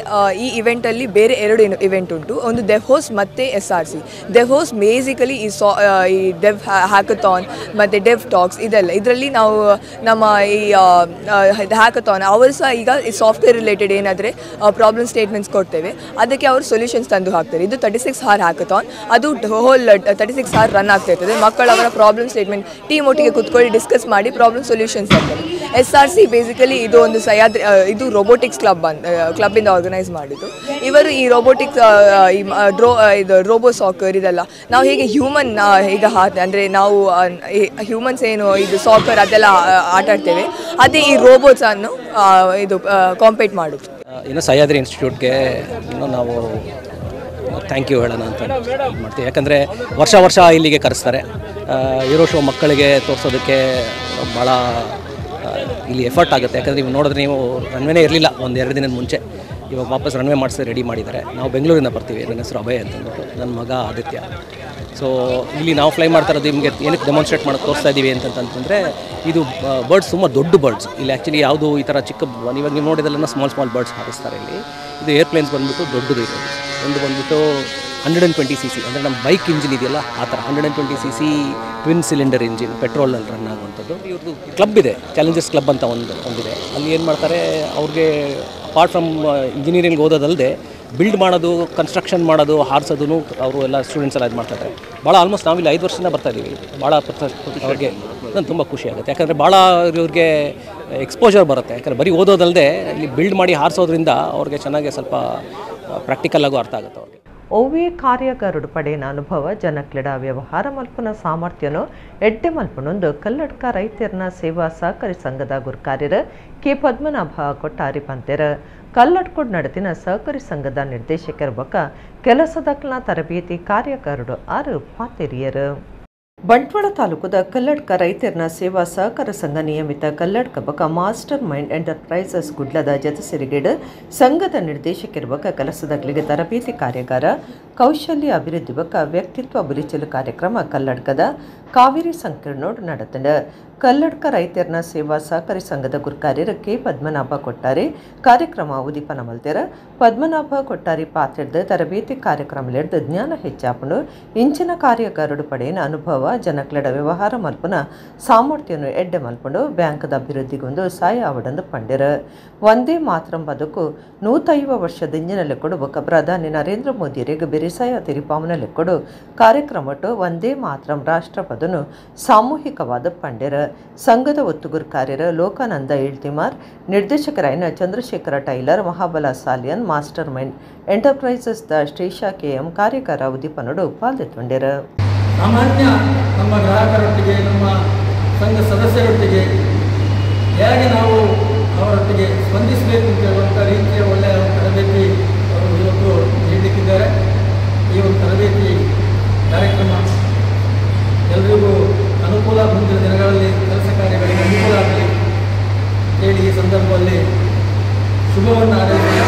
ಈ ಇವೆಂಟಲ್ಲಿ ಬೇರೆ 2 ಇವೆಂಟ್ ಉಂಟು. ಒಂದು ಡೆವ್ಹೋಸ್ ಮತ್ತು SRC. ಡೆವ್ಹೋಸ್ ಬೇಸಿಕಲಿ ಈ ಈ ಡೆವ್ ಹ್ಯಾಕಥಾನ್ ಮತ್ತು ಡೆವ್ ಟಾಕ್ಸ್ ಇದೆಲ್ಲ. ಇದರಲ್ಲಿ ನಾವು ನಮ್ಮ ಈ ಹ್ಯಾಕಥಾನ್ ಅವರು ಸಹ ಈಗ ಈ ಸಾಫ್ಟ್ವೇರ್ ರಿಲೇಟೆಡ್ ಏನಾದರೆ ಪ್ರಾಬ್ಲಮ್ ಸ್ಟೇಟ್ಮೆಂಟ್ಸ್ ಕೊಡ್ತೇವೆ, ಅದಕ್ಕೆ ಅವರು ಸೊಲ್ಯೂಷನ್ಸ್ ತಂದು ಹಾಕ್ತಾರೆ. ಇದು 36 ಅವರ್ ಹ್ಯಾಕಥಾನ್, ಅದು hole 36 hour run ಆಗ್ತಾ ಇರ್ತದೆ. ಮಕ್ಕಳು ಅವರ problem statement team ಒಟ್ಟಿಗೆ ಕೂತ್ಕೊಳ್ಳಿ ಡಿಸ್ಕಸ್ ಮಾಡಿ ಪ್ರಾಬ್ಲಮ್ ಸೊಲ್ಯೂಷನ್ಸ್ ತರ್ತಾರೆ. SRC basically ಇದು ಒಂದು ಸಹ್ಯಾದ್ರಿ ಇದು ರೋಬೋಟಿಕ್ಸ್ ಕ್ಲಬ್ ಅಂತ ಕ್ಲಬ್ಬಿಂದ ಆರ್ಗನೈಸ್ ಮಾಡಿದ್ದು. ಇವರು ಈ ರೋಬೋಟಿಕ್ಸ್ ಈ ಇದು ರೋಬೋ ಸಾಕರ್ ಇದೆಲ್ಲ ನಾವು ಹೇಗೆ ಹ್ಯೂಮನ್ ಈಗ ಅಂದರೆ ನಾವು ಹ್ಯೂಮನ್ಸ್ ಏನು ಇದು ಸಾಕರ್ ಅದೆಲ್ಲ ಆಟ ಆಡ್ತೇವೆ, ಅದೇ ಈ ರೋಬೋಟ್ಸನ್ನು ಇದು ಕಾಂಪೀಟ್ ಮಾಡೋದು. ಇನ್ನು ಸಹ್ಯಾದ್ರಿ ಇನ್ಸ್ಟಿಟ್ಯೂಟ್ಗೆ ಇನ್ನೂ ನಾವು thank you ಹೇಳೋಣ ಅಂತ ಮಾಡ್ತೀವಿ. ಯಾಕಂದರೆ ವರ್ಷ ವರ್ಷ ಇಲ್ಲಿಗೆ ಕರೆಸ್ತಾರೆ. ಏರೋ ಶೋ ಮಕ್ಕಳಿಗೆ ತೋರಿಸೋದಕ್ಕೆ ಭಾಳ ಇಲ್ಲಿ ಎಫರ್ಟ್ ಆಗುತ್ತೆ. ಯಾಕಂದರೆ ನೀವು ನೋಡಿದ್ರೆ ನೀವು ರನ್ವೇನೇ ಇರಲಿಲ್ಲ 1-2 ದಿನದ ಮುಂಚೆ, ಇವಾಗ ವಾಪಸ್ ರನ್ವೇ ಮಾಡಿಸಿ ರೆಡಿ ಮಾಡಿದ್ದಾರೆ. ನಾವು ಬೆಂಗಳೂರಿಂದ ಬರ್ತೀವಿ. ನನ್ನ ಹೆಸರು ಅಭಯ್ ಅಂತಂದ್ಬಿಟ್ಟು, ನನ್ನ ಮಗ ಆದಿತ್ಯ. ಸೊ ಇಲ್ಲಿ ನಾವು ಫ್ಲೈ ಮಾಡ್ತಾ ಇರೋದು ನಿಮಗೆ ಏನಕ್ಕೆ ಡೆಮಾನ್ಸ್ಟ್ರೇಟ್ ಮಾಡೋಕ್ಕೆ ತೋರಿಸ್ತಾ ಇದ್ದೀವಿ ಅಂತಂತಂದರೆ, ಇದು ಬರ್ಡ್ಸ್ ತುಂಬ ದೊಡ್ಡ ಬರ್ಡ್ಸ್. ಇಲ್ಲಿ ಆ್ಯಕ್ಚುಲಿ ಯಾವುದು ಈ ಥರ ಚಿಕ್ಕ ಇವಾಗ ನೀವು ನೋಡಿದೆಲ್ಲ small small birds ಹಾರಿಸ್ತಾರೆ ಇಲ್ಲಿ. ಇದು ಏರ್ಪ್ಲೇನ್ಸ್ ಬಂದುಬಿಟ್ಟು ದೊಡ್ಡದು ಇದೆ. ಒಂದು ಬಂದುಬಿಟ್ಟು 120 cc, ಅಂದರೆ ನಮ್ಮ ಬೈಕ್ ಇಂಜಿನ್ ಇದೆಯಲ್ಲ ಆ ಥರ 120 cc twin cylinder engine, ಪೆಟ್ರೋಲಲ್ಲಿ run ಆಗುವಂಥದ್ದು. ಇವ್ರದ್ದು ಕ್ಲಬ್ ಇದೆ, ಚಾಲೆಂಜರ್ಸ್ ಕ್ಲಬ್ ಅಂತ ಒಂದಿದೆ. ಅಲ್ಲಿ ಏನು ಮಾಡ್ತಾರೆ, ಅವ್ರಿಗೆ apart from engineering ಓದೋದಲ್ಲದೆ build ಮಾಡೋದು, ಕನ್ಸ್ಟ್ರಕ್ಷನ್ ಮಾಡೋದು, ಹಾರಿಸೋದು ಅವರು ಎಲ್ಲ ಸ್ಟೂಡೆಂಟ್ಸ್ ಎಲ್ಲ ಇದು ಮಾಡ್ತಾಯಿದ್ದಾರೆ. ಭಾಳ ಆಲ್ಮೋಸ್ಟ್ ನಾವಿಲ್ಲಿ 5 ವರ್ಷದಿಂದ ಬರ್ತಾಯಿದ್ದೀವಿ. ಭಾಳ ಅವ್ರಿಗೆ ನಾನು ತುಂಬ ಖುಷಿ ಆಗುತ್ತೆ. ಯಾಕಂದರೆ ಭಾಳ ಇವ್ರಿಗೆ ಎಕ್ಸ್ಪೋಜರ್ ಬರುತ್ತೆ. ಯಾಕಂದರೆ ಬರೀ ಓದೋದಲ್ಲದೆ ಇಲ್ಲಿ ಬಿಲ್ಡ್ ಮಾಡಿ ಹಾರಿಸೋದ್ರಿಂದ ಅವ್ರಿಗೆ ಚೆನ್ನಾಗಿ ಸ್ವಲ್ಪ ಪ್ರಾಕ್ಟಿಕಲ್ ಆಗು ಅರ್ಥ ಆಗುತ್ತೆ ಅವ್ರಿಗೆ. ಒವ್ವೇ ಕಾರ್ಯಾಗಾರಡು ಪಡೆಯನ ಅನುಭವ ಜನಕ್ಲೆಡ ವ್ಯವಹಾರ ಮಲ್ಪನ ಸಾಮರ್ಥ್ಯನು ಎಡ್ಡೆ ಮಲ್ಪನೊಂದು ಕಲ್ಲಡ್ಕ ರೈತರ್ನ ಸೇವಾ ಸಹಕಾರಿ ಸಂಘದ ಗುರ್ಕಾರ್ಯರ ಕೆ ಪದ್ಮನಾಭ ಕೊಟ್ಟಾರಿ ಪಂತೆರ. ಕಲ್ಲಡ್ಕೋಡ್ ನಡತಿನ ಸಹಕಾರಿ ಸಂಘದ ನಿರ್ದೇಶಕರ ಬೊಕ್ಕ ಕೆಲಸದಕ್ಲ ತರಬೇತಿ ಕಾರ್ಯಾಗಾರಡು 6 ಪಾತೆರಿಯರು. ಬಂಟ್ವಾಳ ತಾಲೂಕುದ ಕಲ್ಲಡ್ಕ ರೈತರ್ನ ಸೇವಾ ಸಹಕಾರ ಸಂಘ ನಿಯಮಿತ ಕಲ್ಲಡ್ಕ ಬಕ master mind enterprises ಗುಡ್ಲದ ಜತೆಸೆರಿಗೇಡು ಸಂಘದ ನಿರ್ದೇಶಕರ ಬಕ ಕೆಲಸದಗಳಿಗೆ ತರಬೇತಿ ಕಾರ್ಯಾಗಾರ ಕೌಶಲ್ಯ ಅಭಿವೃದ್ಧಿ ಬಕ ವ್ಯಕ್ತಿತ್ವ ಬುಲಿಚಲು ಕಾರ್ಯಕ್ರಮ ಕಲ್ಲಡ್ಕದ ಕಾವೇರಿ ಸಂಕೀರ್ಣೋಡ್ ನಡೆತಂಡ. ಕಲ್ಲಡ್ಕ ರೈತರ್ನ ಸೇವಾ ಸಹಕಾರಿ ಸಂಘದ ಗುರ್ಕಾರ್ಯರ ಕೆ ಪದ್ಮನಾಭ ಕೊಟ್ಟಾರಿ ಕಾರ್ಯಕ್ರಮ ಉದೀಪನ ಮಲ್ತೆರ. ಪದ್ಮನಾಭ ಕೊಟ್ಟಾರಿ ಪಾತ್ರದ ತರಬೇತಿ ಕಾರ್ಯಕ್ರಮಲೆಡ್ದು ಜ್ಞಾನ ಹೆಚ್ಚಾಪುಂಡು ಇಂಚಿನ ಕಾರ್ಯಾಗಾರಡು ಪಡೆಯನ ಅನುಭವ ಜನಕ್ಲೆಡ ವ್ಯವಹಾರ ಮಲ್ಪನ ಸಾಮರ್ಥ್ಯನು ಎಡ್ಡೆ ಮಲ್ಪಂಡು ಬ್ಯಾಂಕದ ಅಭಿವೃದ್ಧಿಗೊಂದು ಸಾಯ ಅವಡಂದು ಪಂಡಿರ. ಒಂದೇ ಮಾತ್ರಂ ಬದುಕು 150 ವರ್ಷದ ಇಂಜಿನಲ್ಲಿ ಕೊಡು ಬೊಕ್ಕ ಪ್ರಧಾನಿ ನರೇಂದ್ರ ಮೋದಿಯರಿಗೆ ಬೆರಿಸಾಯ ತಿರಿಪಾವನಲ್ಲಿ ಕೊಡು ಕಾರ್ಯಕ್ರಮಟ್ಟು ಒಂದೇ ಮಾತ್ರಂ ರಾಷ್ಟ್ರಪದನು ಸಾಮೂಹಿಕವಾದ ಪಂಡಿರ. ಸಂಘದ ಒತ್ತುಗುರ್ಕಾರ್ಯರ ಲೋಕಾನಂದ ಇಳ್ತಿಮಾರ್, ನಿರ್ದೇಶಕರಾಯನ Chandrashekara tailor, Mahabala Salian, master mind enterprises the Shreesha KM ಕಾರ್ಯಕಾರ ಉದೀಪನೋಡು ಪಾಲ್ಗೊಂಡಿರ. ಸಾಮಾನ್ಯ ನಮ್ಮ ಗ್ರಾಹಕರೊಟ್ಟಿಗೆ, ನಮ್ಮ ಸಂಘ ಸದಸ್ಯರೊಟ್ಟಿಗೆ ಹೇಗೆ ನಾವು ಅವರೊಟ್ಟಿಗೆ ಸ್ಪಂದಿಸಬೇಕು ಅಂತ ಹೇಳುವಂಥ ರೀತಿಯ ಒಳ್ಳೆಯ ತರಬೇತಿ ಅವರು ಇವತ್ತು ನೀಡಲಿಕ್ಕಿದ್ದಾರೆ. ಈ ಒಂದು ತರಬೇತಿ ಕಾರ್ಯಕ್ರಮ ಎಲ್ರಿಗೂ ಅನುಕೂಲ, ಮುಂದಿನ ದಿನಗಳಲ್ಲಿ ಕೆಲಸ ಕಾರ್ಯಗಳಿಗೆ ಅನುಕೂಲ ಆಗಲಿ ಹೇಳಿ ಈ ಸಂದರ್ಭದಲ್ಲಿ ಶುಭವನ್ನು ಹಾರೈಸಿ.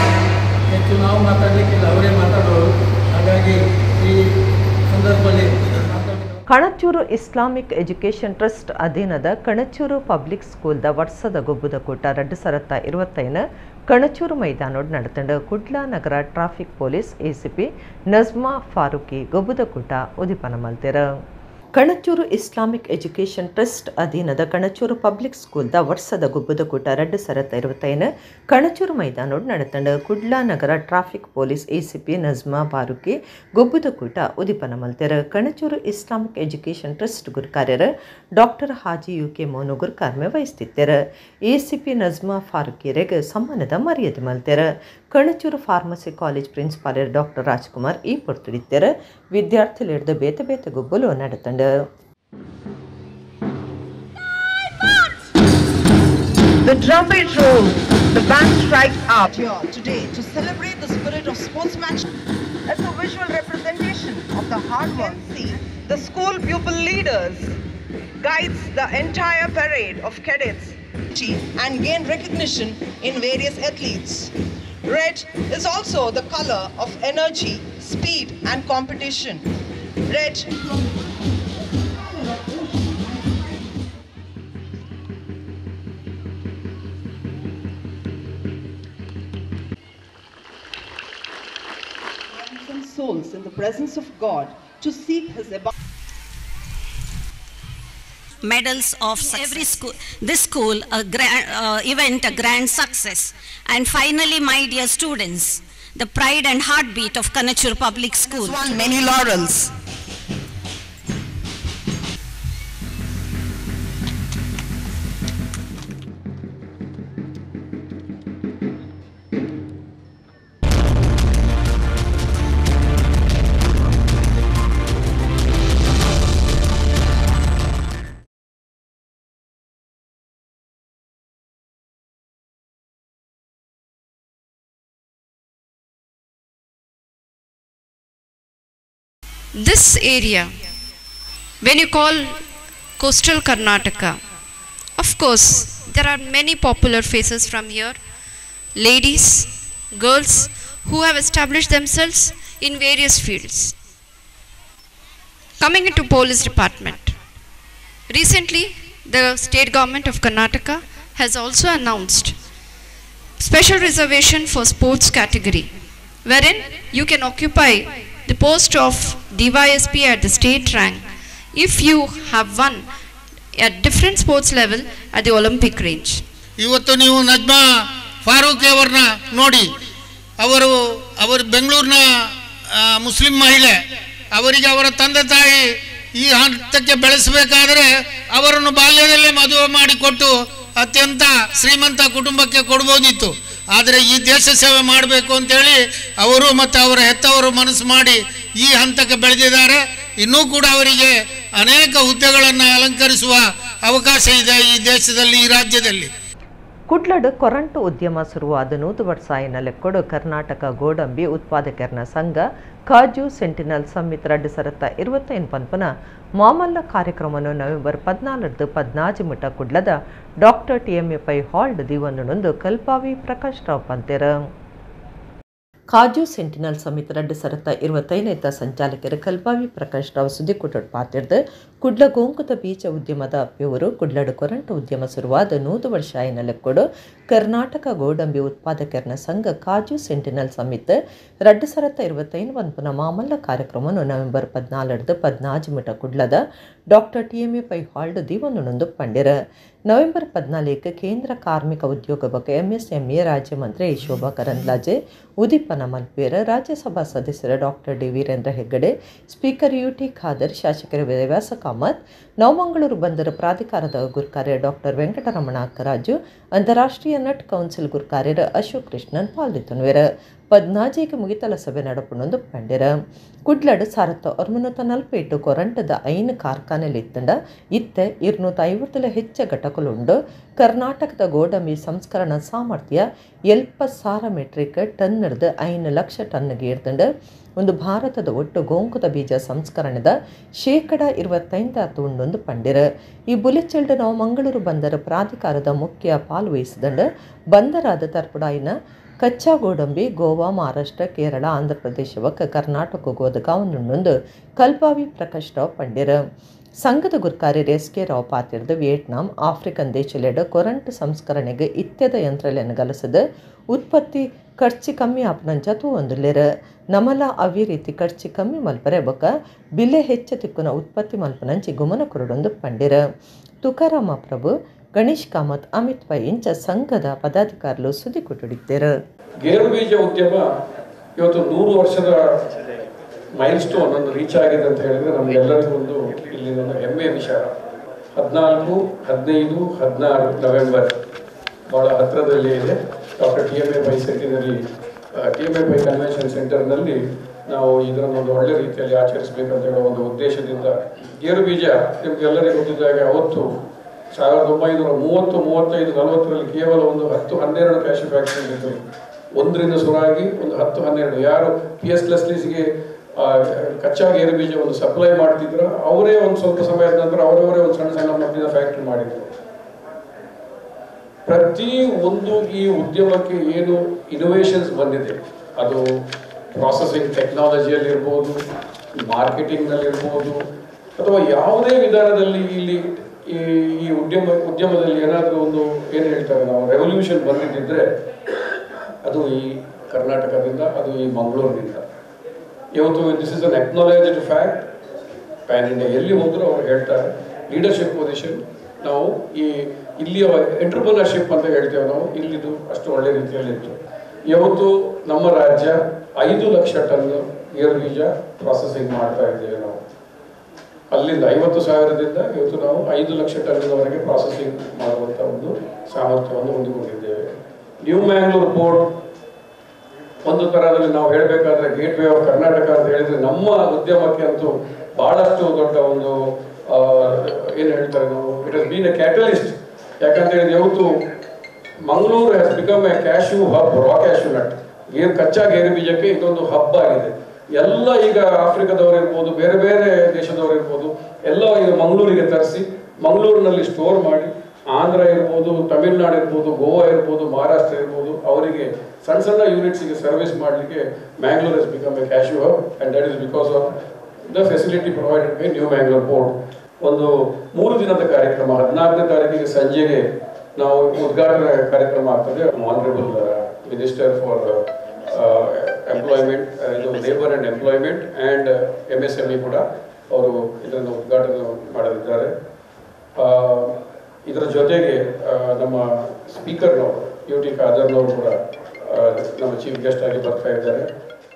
ಹೆಚ್ಚು ನಾವು ಮಾತಾಡಲಿಕ್ಕಿಲ್ಲ, ಅವರೇ ಮಾತಾಡೋರು. ಹಾಗಾಗಿ ಈ ಸಂದರ್ಭದಲ್ಲಿ Kanachur Islamic education trust ಅಧೀನದ Kanachur public ಸ್ಕೂಲ್ದ ವರ್ಷದ ಗೊಬ್ಬುದ ಕೂಟ 2025 ಕಣಚೂರು ಮೈದಾನೋಡ್ ನಡೆತಂಡ. ಕುಡ್ಲಾ ನಗರ traffic police ACP Najma Farooqui ಗೊಬ್ಬುದ ಕೂಟ ಉದಿಪನ ಮಲ್ತೆರ. Kanachur Islamic education trust ಅಧೀನದ Kanachur public ಸ್ಕೂಲ್ದ ವರ್ಷದ ಗುಬ್ಬದ ಕೂಟ 2025 ಕಣಚೂರು ಮೈದಾನೋಡು ನಡೆತಂಡ. ಕುಡ್ಲಾ ನಗರ traffic police ACP Najma Farooqui ಗುಬ್ಬದ ಕೂಟ ಉದಿಪನ ಮಲ್ತೆರ್. Kanachur Islamic education trust ಗುರುಕಾರ್ಯರ್ doctor Haji UK Monu ಗುರುಕಾರ್ಮೆ ವಹಿಸ್ತಿತ್ತೆರ್. ACP Najma ಫಾರೂಕಿರೆಗ್ ಸಮ್ಮಾನದ ಮರ್ಯಾದೆ ಮಲ್ತೆರ್. ಕಣಚೂರು ಫಾರ್ಮಸಿ ಕಾಲೇಜ್ ಪ್ರಿನ್ಸಿಪಾಲರ್ ಡಾಕ್ಟರ್ ರಾಜ್ಕುಮಾರ್ ಈ ಪೊರ್ತುಡಿತ್ತೆರ್. ವಿದ್ಯಾರ್ಥಿಗಳಿರ್ದ ಬೇತೆ ಬೇತೆ ಗುಬ್ಬಲು ನಡೆತಂಡ. The trumpet rolls, the band strikes up here today to celebrate the spirit of sportsmanship as a visual representation of the hard work. See, the school pupil leaders guides the entire parade of cadets and gain recognition in various athletes. Red is also the color of energy, speed and competition. Red. Souls in the presence of God to seek his medals of every school, this school a event a grand success. And finally, my dear students, the pride and heartbeat of Kanachur Public School won many laurels. This area, when you call coastal Karnataka, of course, there are many popular faces from here, ladies, girls who have established themselves in various fields. Coming into police department, recently the state government of Karnataka has also announced special reservation for sports category, wherein you can occupy the post of DYSP at the state rank if you have won at different sports level at the Olympic range. ಇವತ್ತು ನೀವು ನಜ್ಮಾ ಫಾರೂಕ್ ಅವರನ್ನ ನೋಡಿ, ಅವರು ಬೆಂಗಳೂರಿನ Muslim ಮಹಿಳೆ. ಅವರಿಗೆ ಅವರ ತಂದೆ ತಾಯಿ ಈ ಹಂತಕ್ಕೆ ಬೆಳೆಸಬೇಕಾದರೆ ಅವರನ್ನು ಬಾಲ್ಯದಲ್ಲೇ ಮದುವೆ ಮಾಡಿಕೊಟ್ಟು ಅತ್ಯಂತ ಶ್ರೀಮಂತ ಕುಟುಂಬಕ್ಕೆ ಕೊಡ್ಬೋದಿತ್ತು. ಆದರೆ ಈ ದೇಶ ಸೇವೆ ಮಾಡಬೇಕು ಅಂತೇಳಿ ಅವರು ಮತ್ತು ಅವರ ಹೆತ್ತವರು ಮನಸ್ಸು ಮಾಡಿ ಈ ಹಂತಕ್ಕೆ ಬೆಳೆದಿದ್ದಾರೆ. ಇನ್ನೂ ಕೂಡ ಅವರಿಗೆ ಅನೇಕ ಹುದ್ದೆಗಳನ್ನು ಅಲಂಕರಿಸುವ ಅವಕಾಶ ಇದೆ ಈ ದೇಶದಲ್ಲಿ, ಈ ರಾಜ್ಯದಲ್ಲಿ. ಕುಡ್ಲಡ್ ಕೊರಂಟು ಉದ್ಯಮ ಶುರುವಾದ 100 ವರ್ಷ ಲೆಕ್ಕೊಡು ಕರ್ನಾಟಕ ಗೋಡಂಬಿ ಉತ್ಪಾದಕರನ ಸಂಘ ಕಾಜು ಸೆಂಟಿನಲ್ ಸಮ್ಮಿತ್ 2025 ಪನ್ಪನ ಮಾಮಲ್ಲ ಕಾರ್ಯಕ್ರಮವನ್ನು ನವೆಂಬರ್ 14 14 ಮುಟ ಕುಡ್ಲದ doctor TMA pi ಹಾಲ್ಡ್ ದಿವನ್ನೊಂದು ಕಲ್ಪಾವಿ ಪ್ರಕಾಶ್ ರಾವ್ ಪಂತೆರ. ಕಾಜು ಸೆಂಟಿನಲ್ ಸಮಿತಿ 2025 ಸಂಚಾಲಕರು ಕಲ್ಪಾವಿ ಪ್ರಕಾಶ್ ರಾವ್ ಸುದ್ದಿಕೂಟಡ್ ಪಾತಿರ್ದು ಕುಡ್ಲ ಗೋಂಕುತ ಬೀಜ ಉದ್ಯಮದ ಅಪ್ಪಿಯವರು ಕುಡ್ಲಡು ಕೊರಂಟು ಉದ್ಯಮ ಶುರುವಾದ 100 ವರ್ಷ ಲೆಕ್ಕೊಡು ಕರ್ನಾಟಕ ಗೋಡಂಬಿ ಉತ್ಪಾದಕರನ ಸಂಘ ಕಾಜು ಸೆಂಟಿನಲ್ ಸಮಿತಿ 2025 ಪನ್ಪನ ಮಾಮಲ್ಲ ಕಾರ್ಯಕ್ರಮವನ್ನು ನವೆಂಬರ್ 14 14 ಮುಟ ಕುಡ್ಲದ doctor TMA pi ಹಾಲ್ಡ್ ದಿವನ್ನೊಂದು ಪಂಡಿರ. ನವೆಂಬರ್ 14 ಕೇಂದ್ರ ಕಾರ್ಮಿಕ ಉದ್ಯೋಗ ಬಗ್ಗೆ ಎಂಎಸ್ಎಂಇ ರಾಜ್ಯ ಮಂತ್ರಿ ಶೋಭಾ ಕರಂದ್ಲಾಜೆ ಉದೀಪನ ಮಲ್ಪೇರ, ರಾಜ್ಯಸಭಾ ಸದಸ್ಯರ doctor D Veerendra Heggade, speaker UT Khader, ಶಾಸಕರ ವೇದವ್ಯಾಸ ಕಾಮತ್, ನವಮಂಗಳೂರು ಬಂದರು ಪ್ರಾಧಿಕಾರದ ಗುರುಕಾರ್ಯ ಡಾಕ್ಟರ್ ವೆಂಕಟರಮಣ ಅಕ್ಕರಾಜು, ಅಂತಾರಾಷ್ಟ್ರೀಯ ನಟ್ ಕೌನ್ಸಿಲ್ ಗುರುಕಾರ್ಯರ ಅಶೋಕ್ ಕೃಷ್ಣನ್ ಪಾಲ್ದಿತ್ತನ್ವೇರ. 14 ಮುಗಿತಲ ಸಭೆ ನಡಪುಣೊಂದು ಪಂಡಿರ. ಕುಡ್ಲಡ್ 1948 ಕೊರಂಟದ 5 ಕಾರ್ಖಾನೆಲಿ ಇತ್ತಂಡ ಇತ್ತೆ 250 ಹೆಚ್ಚ ಘಟಕಲುಂಡು. ಕರ್ನಾಟಕದ ಗೋಡಂಬಿ ಸಂಸ್ಕರಣಾ ಸಾಮರ್ಥ್ಯ 70,000 ಮೆಟ್ರಿಕ್ ಟನ್ ಹಿಡಿದು 5 ಲಕ್ಷ ಟನ್ಗೆ ಏರ್ತಂಡು. ಒಂದು ಭಾರತದ ಒಟ್ಟು ಗೋಂಕುದ ಬೀಜ ಸಂಸ್ಕರಣದ 25% ಉಂಡೊಂದು ಪಂಡಿರ. ಈ ಬುಲೆಚೆಲ್ಡ್ ನಾವು ಮಂಗಳೂರು ಬಂದರ ಪ್ರಾಧಿಕಾರದ ಮುಖ್ಯ ಪಾಲ್ವಹಿಸಿದಂಡು ಬಂದರಾದ ತರ್ಪುಡಾಯಿನ ಕಚ್ಚಾ ಗೋಡಂಬಿ ಗೋವಾ, ಮಹಾರಾಷ್ಟ್ರ, ಕೇರಳ, ಆಂಧ್ರ ಪ್ರದೇಶ ಒಕ್ಕ ಕರ್ನಾಟಕ ಗೋದಗಾವನುಂಡೊಂದು ಕಲ್ಪಾವಿ ಪ್ರಕಾಶ್ ರಾವ್ ಪಂಡಿರ. ಸಂಘದ ಗುರ್ಕಾರ್ಯರ್ ಎಸ್ ಕೆ ರಾವ್ ಪಾತಿರ್ದು ವಿಯೆಟ್ನಾಂ ಆಫ್ರಿಕನ್ ದೇಶಲೆಡ್ ಕೊರಂಟ್ ಸಂಸ್ಕರಣೆಗೆ ಇತ್ಯದ ಯಂತ್ರಲೆನ್ ಗಲಸದ ಉತ್ಪತ್ತಿ ಖರ್ಚು ಕಮ್ಮಿ ಆಪನಂಚ ತೂವೊಂದುಲ್ಲೆರ್. ನಮಲ ಅವ್ಯ ರೀತಿ ಖರ್ಚು ಕಮ್ಮಿ ಮಲ್ಪರೆ ಬೊಕ್ಕ ಬಿಲೆ ಹೆಚ್ಚ ತಿಕ್ಕುನ ಉತ್ಪತ್ತಿ ಮಲ್ಪನಂಚಿ ಗುಮನ ಕೊರಡೊಂದು ಪಂಡಿರ. ತುಕಾರಾಮ ಪ್ರಭು, ಗಣೇಶ್ ಕಾಮತ್, ಅಮಿತ್ ಪೈ ಇಂಚ ಸಂಘದ ಪದಾಧಿಕಾರಿಗಳು ಸುದ್ದಿ ಕೊಟ್ಟಿದ್ದಾರೆ. ಗೇರು ಬೀಜ ಉದ್ಯಮ ಇವತ್ತು 100 ವರ್ಷದ ಮೈಲ್ ಸ್ಟೋನ್ ಅನ್ನು ರೀಚ್ ಆಗಿದೆ ಅಂತ ಹೇಳಿದ್ರೆ ನಮಗೆಲ್ಲರಿಗೂ ಒಂದು ಇಲ್ಲಿ ಒಂದು ಹೆಮ್ಮೆಯ ವಿಚಾರ. 14, 15, 16 ನವೆಂಬರ್ ಬಹಳ ಹತ್ತಿರದಲ್ಲಿ ಇದೆ. Doctor T M A Pai centenary T M A Pai convention ಸೆಂಟರ್ನಲ್ಲಿ ನಾವು ಇದನ್ನು ಒಂದು ಒಳ್ಳೆ ರೀತಿಯಲ್ಲಿ ಆಚರಿಸಬೇಕಂತ ಹೇಳೋ ಒಂದು ಉದ್ದೇಶದಿಂದ ಗೇರು ಬೀಜ ನಿಮಗೆಲ್ಲರಿಗೂ ಗೊತ್ತಿದ್ದ ಹಾಗೆ ಅವತ್ತು 1930, 35, 40ರಲ್ಲಿ ಕೇವಲ ಒಂದು 10, 12 ಕ್ಯಾಶ್ ಫ್ಯಾಕ್ಟರಿ ಇತ್ತು. ಒಂದರಿಂದ ಶುರುವಾಗಿ ಒಂದು 10, 12 ಯಾರು ಪಿ ಎಸ್ ಲೆಸ್ಲೀಸ್ಗೆ ಕಚ್ಚಾ ಗೇರು ಬೀಜವನ್ನು ಸಪ್ಲೈ ಮಾಡ್ತಿದ್ರು ಅವರೇ ಒಂದು ಸ್ವಲ್ಪ ಸಮಯದ ನಂತರ ಅವರವರೇ ಒಂದು ಸಣ್ಣ ಸಣ್ಣ ಮಟ್ಟಿನ ಫ್ಯಾಕ್ಟ್ರಿ ಮಾಡಿದ್ರು. ಪ್ರತಿ ಒಂದು ಈ ಉದ್ಯಮಕ್ಕೆ ಏನು ಇನೋವೇಷನ್ಸ್ ಬಂದಿದೆ, ಅದು ಪ್ರಾಸೆಸಿಂಗ್ ಟೆಕ್ನಾಲಜಿಯಲ್ಲಿರ್ಬೋದು, ಮಾರ್ಕೆಟಿಂಗ್ನಲ್ಲಿರ್ಬೋದು, ಅಥವಾ ಯಾವುದೇ ವಿಧಾನದಲ್ಲಿ ಇಲ್ಲಿ ಈ ಉದ್ಯಮದಲ್ಲಿ ಏನಾದರೂ ಒಂದು ಏನು ಹೇಳ್ತಾರೆ ನಾವು ರೆವಲ್ಯೂಷನ್ ಬಂದಿದ್ದಿದ್ರೆ ಅದು ಈ ಕರ್ನಾಟಕದಿಂದ, ಅದು ಈ ಮಂಗಳೂರಿನಿಂದ. ಇವತ್ತು this is an acknowledged fact. Pan India ಎಲ್ಲಿ ಹೋದರೂ ಅವರು ಹೇಳ್ತಾರೆ ಲೀಡರ್ಶಿಪ್ ಪೊಸಿಷನ್ ನಾವು ಈ ಇಲ್ಲಿಯ ಎಂಟರ್ಪ್ರಿನರ್ಶಿಪ್ ಅಂತ ಹೇಳ್ತೇವೆ ನಾವು, ಇಲ್ಲಿದು ಅಷ್ಟು ಒಳ್ಳೆ ರೀತಿಯಲ್ಲಿತ್ತು. ಇವತ್ತು ನಮ್ಮ ರಾಜ್ಯ 5 ಲಕ್ಷ ಟನ್ ಗೇರು ಬೀಜ ಪ್ರಾಸೆಸಿಂಗ್ ಮಾಡ್ತಾ ಇದ್ದೇವೆ ನಾವು. ಅಲ್ಲಿಂದ 50,000ದಿಂದ ಇವತ್ತು ನಾವು 5 ಲಕ್ಷ ಟನ್ನಿನವರೆಗೆ ಪ್ರಾಸೆಸಿಂಗ್ ಮಾಡುವಂಥ ಒಂದು ಸಾಮರ್ಥ್ಯವನ್ನು ಹೊಂದಿಕೊಂಡಿದ್ದೇವೆ. ನ್ಯೂ ಮ್ಯಾಂಗ್ಳೂರ್ ಪೋರ್ಟ್ ಒಂದು ಥರದಲ್ಲಿ ನಾವು ಹೇಳಬೇಕಾದ್ರೆ gate way of Karnataka ಅಂತ ಹೇಳಿದರೆ ನಮ್ಮ ಉದ್ಯಮಕ್ಕೆ ಅಂತೂ ಭಾಳಷ್ಟು ದೊಡ್ಡ ಒಂದು ಏನು ಹೇಳ್ತಾರೆ ನಾವು, it has been a catalyst. ಯಾಕಂತ ಹೇಳಿದ್ರೆ ಇವತ್ತು Mangaluru has become a cashew hub, raw cashew nut, ಗೇರು ಕಚ್ಚಾ ಗೇರು ಬೀಜಕ್ಕೆ ಇದೊಂದು ಹಬ್ ಆಗಿದೆ. ಎಲ್ಲ ಈಗ ಆಫ್ರಿಕಾದವರು ಇರ್ಬೋದು, ಬೇರೆ ಬೇರೆ ದೇಶದವರು ಇರ್ಬೋದು, ಎಲ್ಲ ಈಗ ಮಂಗಳೂರಿಗೆ ತರಿಸಿ ಮಂಗಳೂರಿನಲ್ಲಿ ಸ್ಟೋರ್ ಮಾಡಿ ಆಂಧ್ರ ಇರ್ಬೋದು, ತಮಿಳುನಾಡು ಇರ್ಬೋದು, ಗೋವಾ ಇರ್ಬೋದು, ಮಹಾರಾಷ್ಟ್ರ ಇರ್ಬೋದು, ಅವರಿಗೆ ಸಣ್ಣ ಸಣ್ಣ ಯೂನಿಟ್ಸಿಗೆ ಸರ್ವಿಸ್ ಮಾಡಲಿಕ್ಕೆ Mangalore has become a cashew hub and that is because of the facility provided by New Mangalore port. ಒಂದು 3 ದಿನದ ಕಾರ್ಯಕ್ರಮ, 14ನೇ ತಾರೀಕಿಗೆ ಸಂಜೆಗೆ ನಾವು ಉದ್ಘಾಟನಾ ಕಾರ್ಯಕ್ರಮ ಆಗ್ತದೆ. Honourable minister for employment, ಇದು labour and employment and MSME ಕೂಡ ಅವರು ಇದನ್ನು ಉದ್ಘಾಟನೆ ಮಾಡಲಿದ್ದಾರೆ. ಇದರ ಜೊತೆಗೆ ನಮ್ಮ ಸ್ಪೀಕರ್ನವರು ಯು ಟಿ ಖಾದರ್ನವರು ಕೂಡ ನಮ್ಮ ಚೀಫ್ ಗೆಸ್ಟ್ ಆಗಿ ಬರ್ತಾ ಇದ್ದಾರೆ.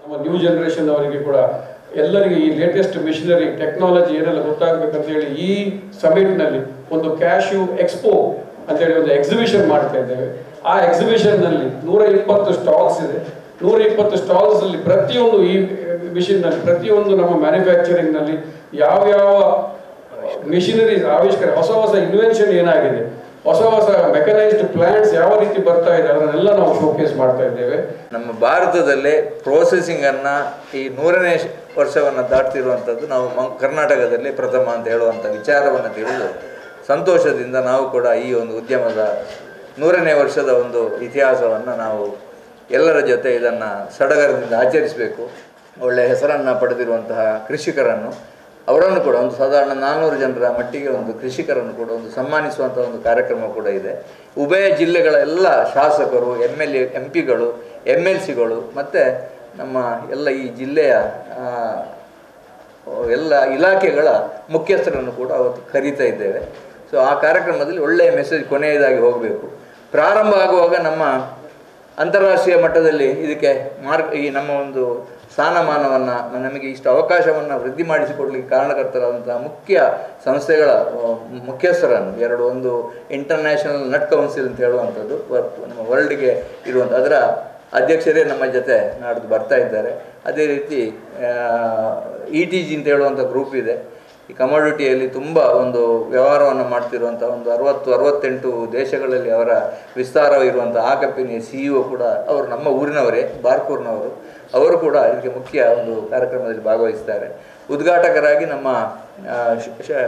ನಮ್ಮ ನ್ಯೂ ಜನ್ರೇಷನ್ ಅವರಿಗೆ ಕೂಡ ಎಲ್ಲರಿಗೆ ಈ latest machinery technology ಏನೆಲ್ಲ ಗೊತ್ತಾಗಬೇಕಂತ ಹೇಳಿ ಈ ಸಮಿಟ್ನಲ್ಲಿ ಒಂದು ಕ್ಯಾಶ್ಯೂ ಎಕ್ಸ್ಪೋ ಅಂತೇಳಿ ಒಂದು ಎಕ್ಸಿಬಿಷನ್ ಮಾಡ್ತಾ ಇದ್ದೇವೆ. ಆ ಎಕ್ಸಿಬಿಷನ್ನಲ್ಲಿ 120 ಸ್ಟಾಲ್ಸ್ ಇದೆ. 120 ಸ್ಟಾಲ್ಸಲ್ಲಿ ಪ್ರತಿಯೊಂದು ಈ ಮಿಷಿನ್ನಲ್ಲಿ ಪ್ರತಿಯೊಂದು ನಮ್ಮ ಮ್ಯಾನುಫ್ಯಾಕ್ಚರಿಂಗ್ನಲ್ಲಿ ಯಾವ್ಯಾವ ಮಿಷಿನರೀಸ್ ಆವಿಷ್ಕಾರ, ಹೊಸ ಹೊಸ ಇನ್ವೆನ್ಷನ್ ಏನಾಗಿದೆ, ಹೊಸ ಹೊಸ ಮೆಕನೈಸ್ಡ್ ಪ್ಲಾಂಟ್ಸ್ ಯಾವ ರೀತಿ ಬರ್ತಾ ಇದೆ ಅದನ್ನೆಲ್ಲ ನಾವು ಶೋಕೇಸ್ ಮಾಡ್ತಾ ಇದ್ದೇವೆ. ನಮ್ಮ ಭಾರತದಲ್ಲೇ ಪ್ರೋಸೆಸಿಂಗನ್ನು ಈ 100ನೇ ವರ್ಷವನ್ನು ದಾಟ್ತಿರುವಂಥದ್ದು ನಾವು ಕರ್ನಾಟಕದಲ್ಲಿ ಪ್ರಥಮ ಅಂತ ಹೇಳುವಂಥ ವಿಚಾರವನ್ನು ತಿಳಿದು ಸಂತೋಷದಿಂದ ನಾವು ಕೂಡ ಈ ಒಂದು ಉದ್ಯಮದ 100ನೇ ವರ್ಷದ ಒಂದು ಇತಿಹಾಸವನ್ನು ನಾವು ಎಲ್ಲರ ಜೊತೆ ಇದನ್ನು ಸಡಗರದಿಂದ ಆಚರಿಸಬೇಕು. ಒಳ್ಳೆಯ ಹೆಸರನ್ನು ಪಡೆದಿರುವಂತಹ ಕೃಷಿಕರನ್ನು ಅವರನ್ನು ಕೂಡ ಒಂದು ಸಾಧಾರಣ 400 ಜನರ ಮಟ್ಟಿಗೆ ಒಂದು ಕೃಷಿಕರನ್ನು ಕೂಡ ಒಂದು ಸನ್ಮಾನಿಸುವಂಥ ಒಂದು ಕಾರ್ಯಕ್ರಮ ಕೂಡ ಇದೆ. ಉಭಯ ಜಿಲ್ಲೆಗಳ ಎಲ್ಲ ಶಾಸಕರು, MLA, M ಪಿಗಳು, MLCಗಳು ಮತ್ತು ನಮ್ಮ ಎಲ್ಲ ಈ ಜಿಲ್ಲೆಯ ಎಲ್ಲ ಇಲಾಖೆಗಳ ಮುಖ್ಯಸ್ಥರನ್ನು ಕೂಡ ಅವತ್ತು ಕರೀತಾ ಇದ್ದೇವೆ. ಸೊ ಆ ಕಾರ್ಯಕ್ರಮದಲ್ಲಿ ಒಳ್ಳೆಯ ಮೆಸೇಜ್ ಕೊನೆಯದಾಗಿ ಹೋಗಬೇಕು. ಪ್ರಾರಂಭ ಆಗುವಾಗ ನಮ್ಮ ಅಂತಾರಾಷ್ಟ್ರೀಯ ಮಟ್ಟದಲ್ಲಿ ಇದಕ್ಕೆ ಈ ನಮ್ಮ ಒಂದು ಸ್ಥಾನಮಾನವನ್ನು, ನಮಗೆ ಇಷ್ಟು ಅವಕಾಶವನ್ನು ವೃದ್ಧಿ ಮಾಡಿಸಿಕೊಡಲಿಕ್ಕೆ ಕಾರಣಕರ್ತರಾದಂಥ ಮುಖ್ಯ ಸಂಸ್ಥೆಗಳ ಮುಖ್ಯಸ್ಥರನ್ನು, ಎರಡು ಒಂದು ಇಂಟರ್ನ್ಯಾಷನಲ್ ನಟ್ ಕೌನ್ಸಿಲ್ ಅಂತ ಹೇಳುವಂಥದ್ದು ನಮ್ಮ ವರ್ಲ್ಡ್ಗೆ ಇರುವಂಥ ಅದರ ಅಧ್ಯಕ್ಷರೇ ನಮ್ಮ ಜೊತೆ ನಾಡ್ದು ಬರ್ತಾ ಇದ್ದಾರೆ. ಅದೇ ರೀತಿ ETG ಅಂತ ಹೇಳುವಂಥ ಗ್ರೂಪ್ ಇದೆ. ಈ ಕಮಾಡಿಟಿಯಲ್ಲಿ ತುಂಬ ಒಂದು ವ್ಯವಹಾರವನ್ನು ಮಾಡ್ತಿರುವಂಥ ಒಂದು 60, 68 ದೇಶಗಳಲ್ಲಿ ಅವರ ವಿಸ್ತಾರ ಇರುವಂಥ ಆ ಕಂಪನಿಯ CEO ಕೂಡ ಅವರು ನಮ್ಮ ಊರಿನವರೇ, ಬಾರ್ಕೂರಿನವರು. ಅವರು ಕೂಡ ಇದಕ್ಕೆ ಮುಖ್ಯ ಒಂದು ಕಾರ್ಯಕ್ರಮದಲ್ಲಿ ಭಾಗವಹಿಸ್ತಾರೆ. ಉದ್ಘಾಟಕರಾಗಿ ನಮ್ಮ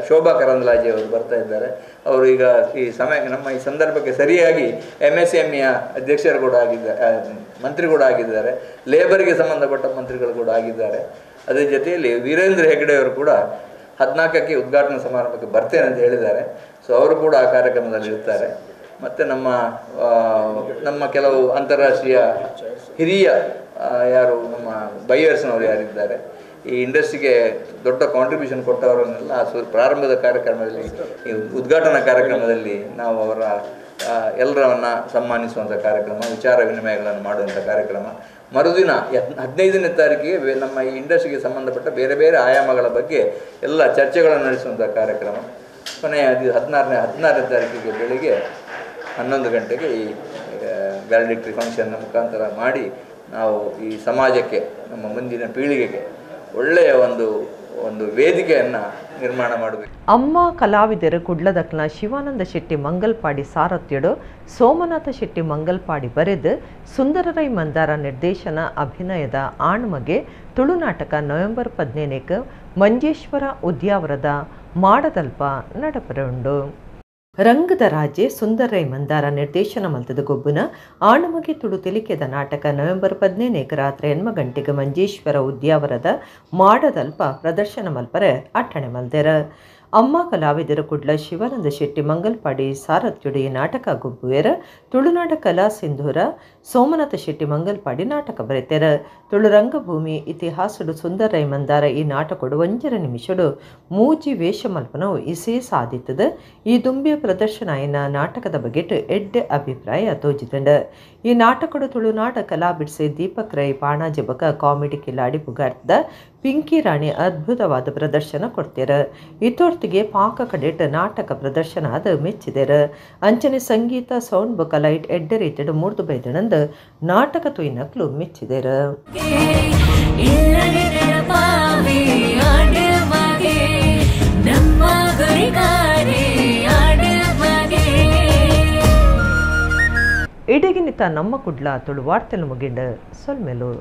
ಶೋಭಾ ಕರಂದ್ಲಾಜೆ ಅವರು ಬರ್ತಾ ಇದ್ದಾರೆ. ಅವರು ಈಗ ಈ ಸಮಯ ನಮ್ಮ ಈ ಸಂದರ್ಭಕ್ಕೆ ಸರಿಯಾಗಿ MSMEಯ ಅಧ್ಯಕ್ಷರು ಕೂಡ ಆಗಿದ್ದಾರೆ, ಮಂತ್ರಿ ಕೂಡ ಆಗಿದ್ದಾರೆ, ಲೇಬರ್ಗೆ ಸಂಬಂಧಪಟ್ಟ ಮಂತ್ರಿಗಳು ಕೂಡ ಆಗಿದ್ದಾರೆ. ಅದೇ ಜೊತೆಯಲ್ಲಿ ವೀರೇಂದ್ರ ಹೆಗ್ಗಡೆಯವರು ಕೂಡ 14ಕ್ಕೆ ಉದ್ಘಾಟನಾ ಸಮಾರಂಭಕ್ಕೆ ಬರ್ತೇನೆ ಅಂತ ಹೇಳಿದ್ದಾರೆ. ಸೊ ಅವರು ಕೂಡ ಆ ಕಾರ್ಯಕ್ರಮದಲ್ಲಿ ಇರ್ತಾರೆ. ಮತ್ತು ನಮ್ಮ ನಮ್ಮ ಕೆಲವು ಅಂತಾರಾಷ್ಟ್ರೀಯ ಹಿರಿಯ ಯಾರು ನಮ್ಮ ಬೈಯರ್ಸ್ನವರು ಯಾರಿದ್ದಾರೆ, ಈ ಇಂಡಸ್ಟ್ರಿಗೆ ದೊಡ್ಡ ಕಾಂಟ್ರಿಬ್ಯೂಷನ್ ಕೊಟ್ಟವರನ್ನೆಲ್ಲ ಪ್ರಾರಂಭದ ಕಾರ್ಯಕ್ರಮದಲ್ಲಿ, ಈ ಉದ್ಘಾಟನಾ ಕಾರ್ಯಕ್ರಮದಲ್ಲಿ ನಾವು ಅವರ ಎಲ್ಲರನ್ನು ಸನ್ಮಾನಿಸುವಂಥ ಕಾರ್ಯಕ್ರಮ, ವಿಚಾರ ವಿನಿಮಯಗಳನ್ನು ಮಾಡುವಂಥ ಕಾರ್ಯಕ್ರಮ. ಮರುದಿನ 15ನೇ ತಾರೀಕಿಗೆ ನಮ್ಮ ಈ ಇಂಡಸ್ಟ್ರಿಗೆ ಸಂಬಂಧಪಟ್ಟ ಬೇರೆ ಬೇರೆ ಆಯಾಮಗಳ ಬಗ್ಗೆ ಎಲ್ಲ ಚರ್ಚೆಗಳನ್ನು ನಡೆಸುವಂಥ ಕಾರ್ಯಕ್ರಮ. ಕೊನೆಯ 16ನೇ ತಾರೀಕಿಗೆ ಬೆಳಿಗ್ಗೆ 11 ಗಂಟೆಗೆ ಈ ವ್ಯಾಲಿಡಿಕ್ಟರಿ ಫಂಕ್ಷನ್ನ ಮುಖಾಂತರ ಮಾಡಿ ನಾವು ಈ ಸಮಾಜಕ್ಕೆ, ನಮ್ಮ ಮುಂದಿನ ಪೀಳಿಗೆಗೆ ಒಳ್ಳೆಯ ಒಂದು ಒಂದು ವೇದಿಕೆಯನ್ನು ನಿರ್ಮಾಣ ಮಾಡಬೇಕು. ಅಮ್ಮ ಕಲಾವಿದರು ಕುಡ್ಲದಕ್ನ ಶಿವಾನಂದ ಶೆಟ್ಟಿ ಮಂಗಲ್ಪಾಡಿ ಸಾರಥ್ಯಡು ಸೋಮನಾಥ ಶೆಟ್ಟಿ ಮಂಗಲ್ಪಾಡಿ ಬರೆದು ಸುಂದರರೈ ಮಂದಾರ ನಿರ್ದೇಶನ ಅಭಿನಯದ ಆಣ್ಮಗೆ ತುಳುನಾಟಕ ನವೆಂಬರ್ 15ಕ್ಕೆ ಮಂಜೇಶ್ವರ ಉದ್ಯಾವರದ ಮಾಡದಲ್ಪ ನಡಪರುಂಡು. ರಂಗದ ರಾಜೆ ಸುಂದರೈ ಮಂದಾರ ನಿರ್ದೇಶನ ಮಲ್ತದ ಗೊಬ್ಬುನ ಆಣಮಗೆ ತುಳು ತೆಲಿಕೆದ ನಾಟಕ ನವೆಂಬರ್ 15ಕ್ಕೆ ರಾತ್ರಿ 8 ಗಂಟೆಗೆ ಮಂಜೇಶ್ವರ ಉದ್ಯಾವರದ ಮಾಡದಲ್ಪ ಪ್ರದರ್ಶನ ಮಲ್ಪರೆ ಅಟ್ಟಣೆ ಮಲ್ದೆರ. ಅಮ್ಮ ಕಲಾವಿದರು ಕುಡ್ಲ ಶಿವಾನಂದ ಶೆಟ್ಟಿ ಮಂಗಲ್ಪಾಡಿ ಸಾರಥ್ಯುಡಿ ನಾಟಕ ಗೊಬ್ಬುವೆರ. ತುಳುನಾಡ ಕಲಾ ಸಿಂಧೂರ ಸೋಮನಾಥ ಶೆಟ್ಟಿ ಮಂಗಲ್ಪಾಡಿ ನಾಟಕ ಬರೆತೆರ. ತುಳು ರಂಗಭೂಮಿ ಇತಿಹಾಸಡು ಸುಂದರೈ ಮಂದಾರ ಈ ನಾಟಕೊಡು 1.5 ನಿಮಿಷಡು ಮೂಜಿ ವೇಷಮಲ್ಪನವು ಇಸೇ ಸಾಧಿತದ. ಈ ದುಂಬಿಯ ಪ್ರದರ್ಶನ ಆಯ್ನ ನಾಟಕದ ಬಗೆಟ್ ಎಡ್ಡೆ ಅಭಿಪ್ರಾಯ ತೋಜಿತಂಡ. ಈ ನಾಟಕಡು ತುಳುನಾಡ ಕಲಾ ಬಿಡಿಸೆ ದೀಪಕ್ ರೈ ಪಾಣಾಜೆ ಬಕ ಕಾಮಿಡಿ ಕಿಲಾಡಿ ಪುಗಾರ್ದ ಪಿಂಕಿ ರಾಣಿ ಅದ್ಭುತವಾದ ಪ್ರದರ್ಶನ ಕೊಡ್ತೀರ. ಇತೋರ್ತಿಗೆ ಪಾಕ ಕಡೆಟ್ ನಾಟಕ ಪ್ರದರ್ಶನ ಅದು ಮೆಚ್ಚಿದೆರ. ಅಂಚನೆ ಸಂಗೀತ ಸೌಂಡ್ ಬೊಕ ಲೈಟ್ ಎಡ್ಡೆ ರೀತಿಡು ಮೂರ್ದು ಬೈದಣಂದು ನಾಟಕ ತುಯ್ನಕ್ಲು ಮೆಚ್ಚಿದೆರ. ಇಡಗಿನಿತ ನಮ್ಮ ಕುಡ್ಲ ತುಳು ವಾರ್ತೆಲು ಮುಗಿಂಡ ಸೊಲ್ಮೆಲು.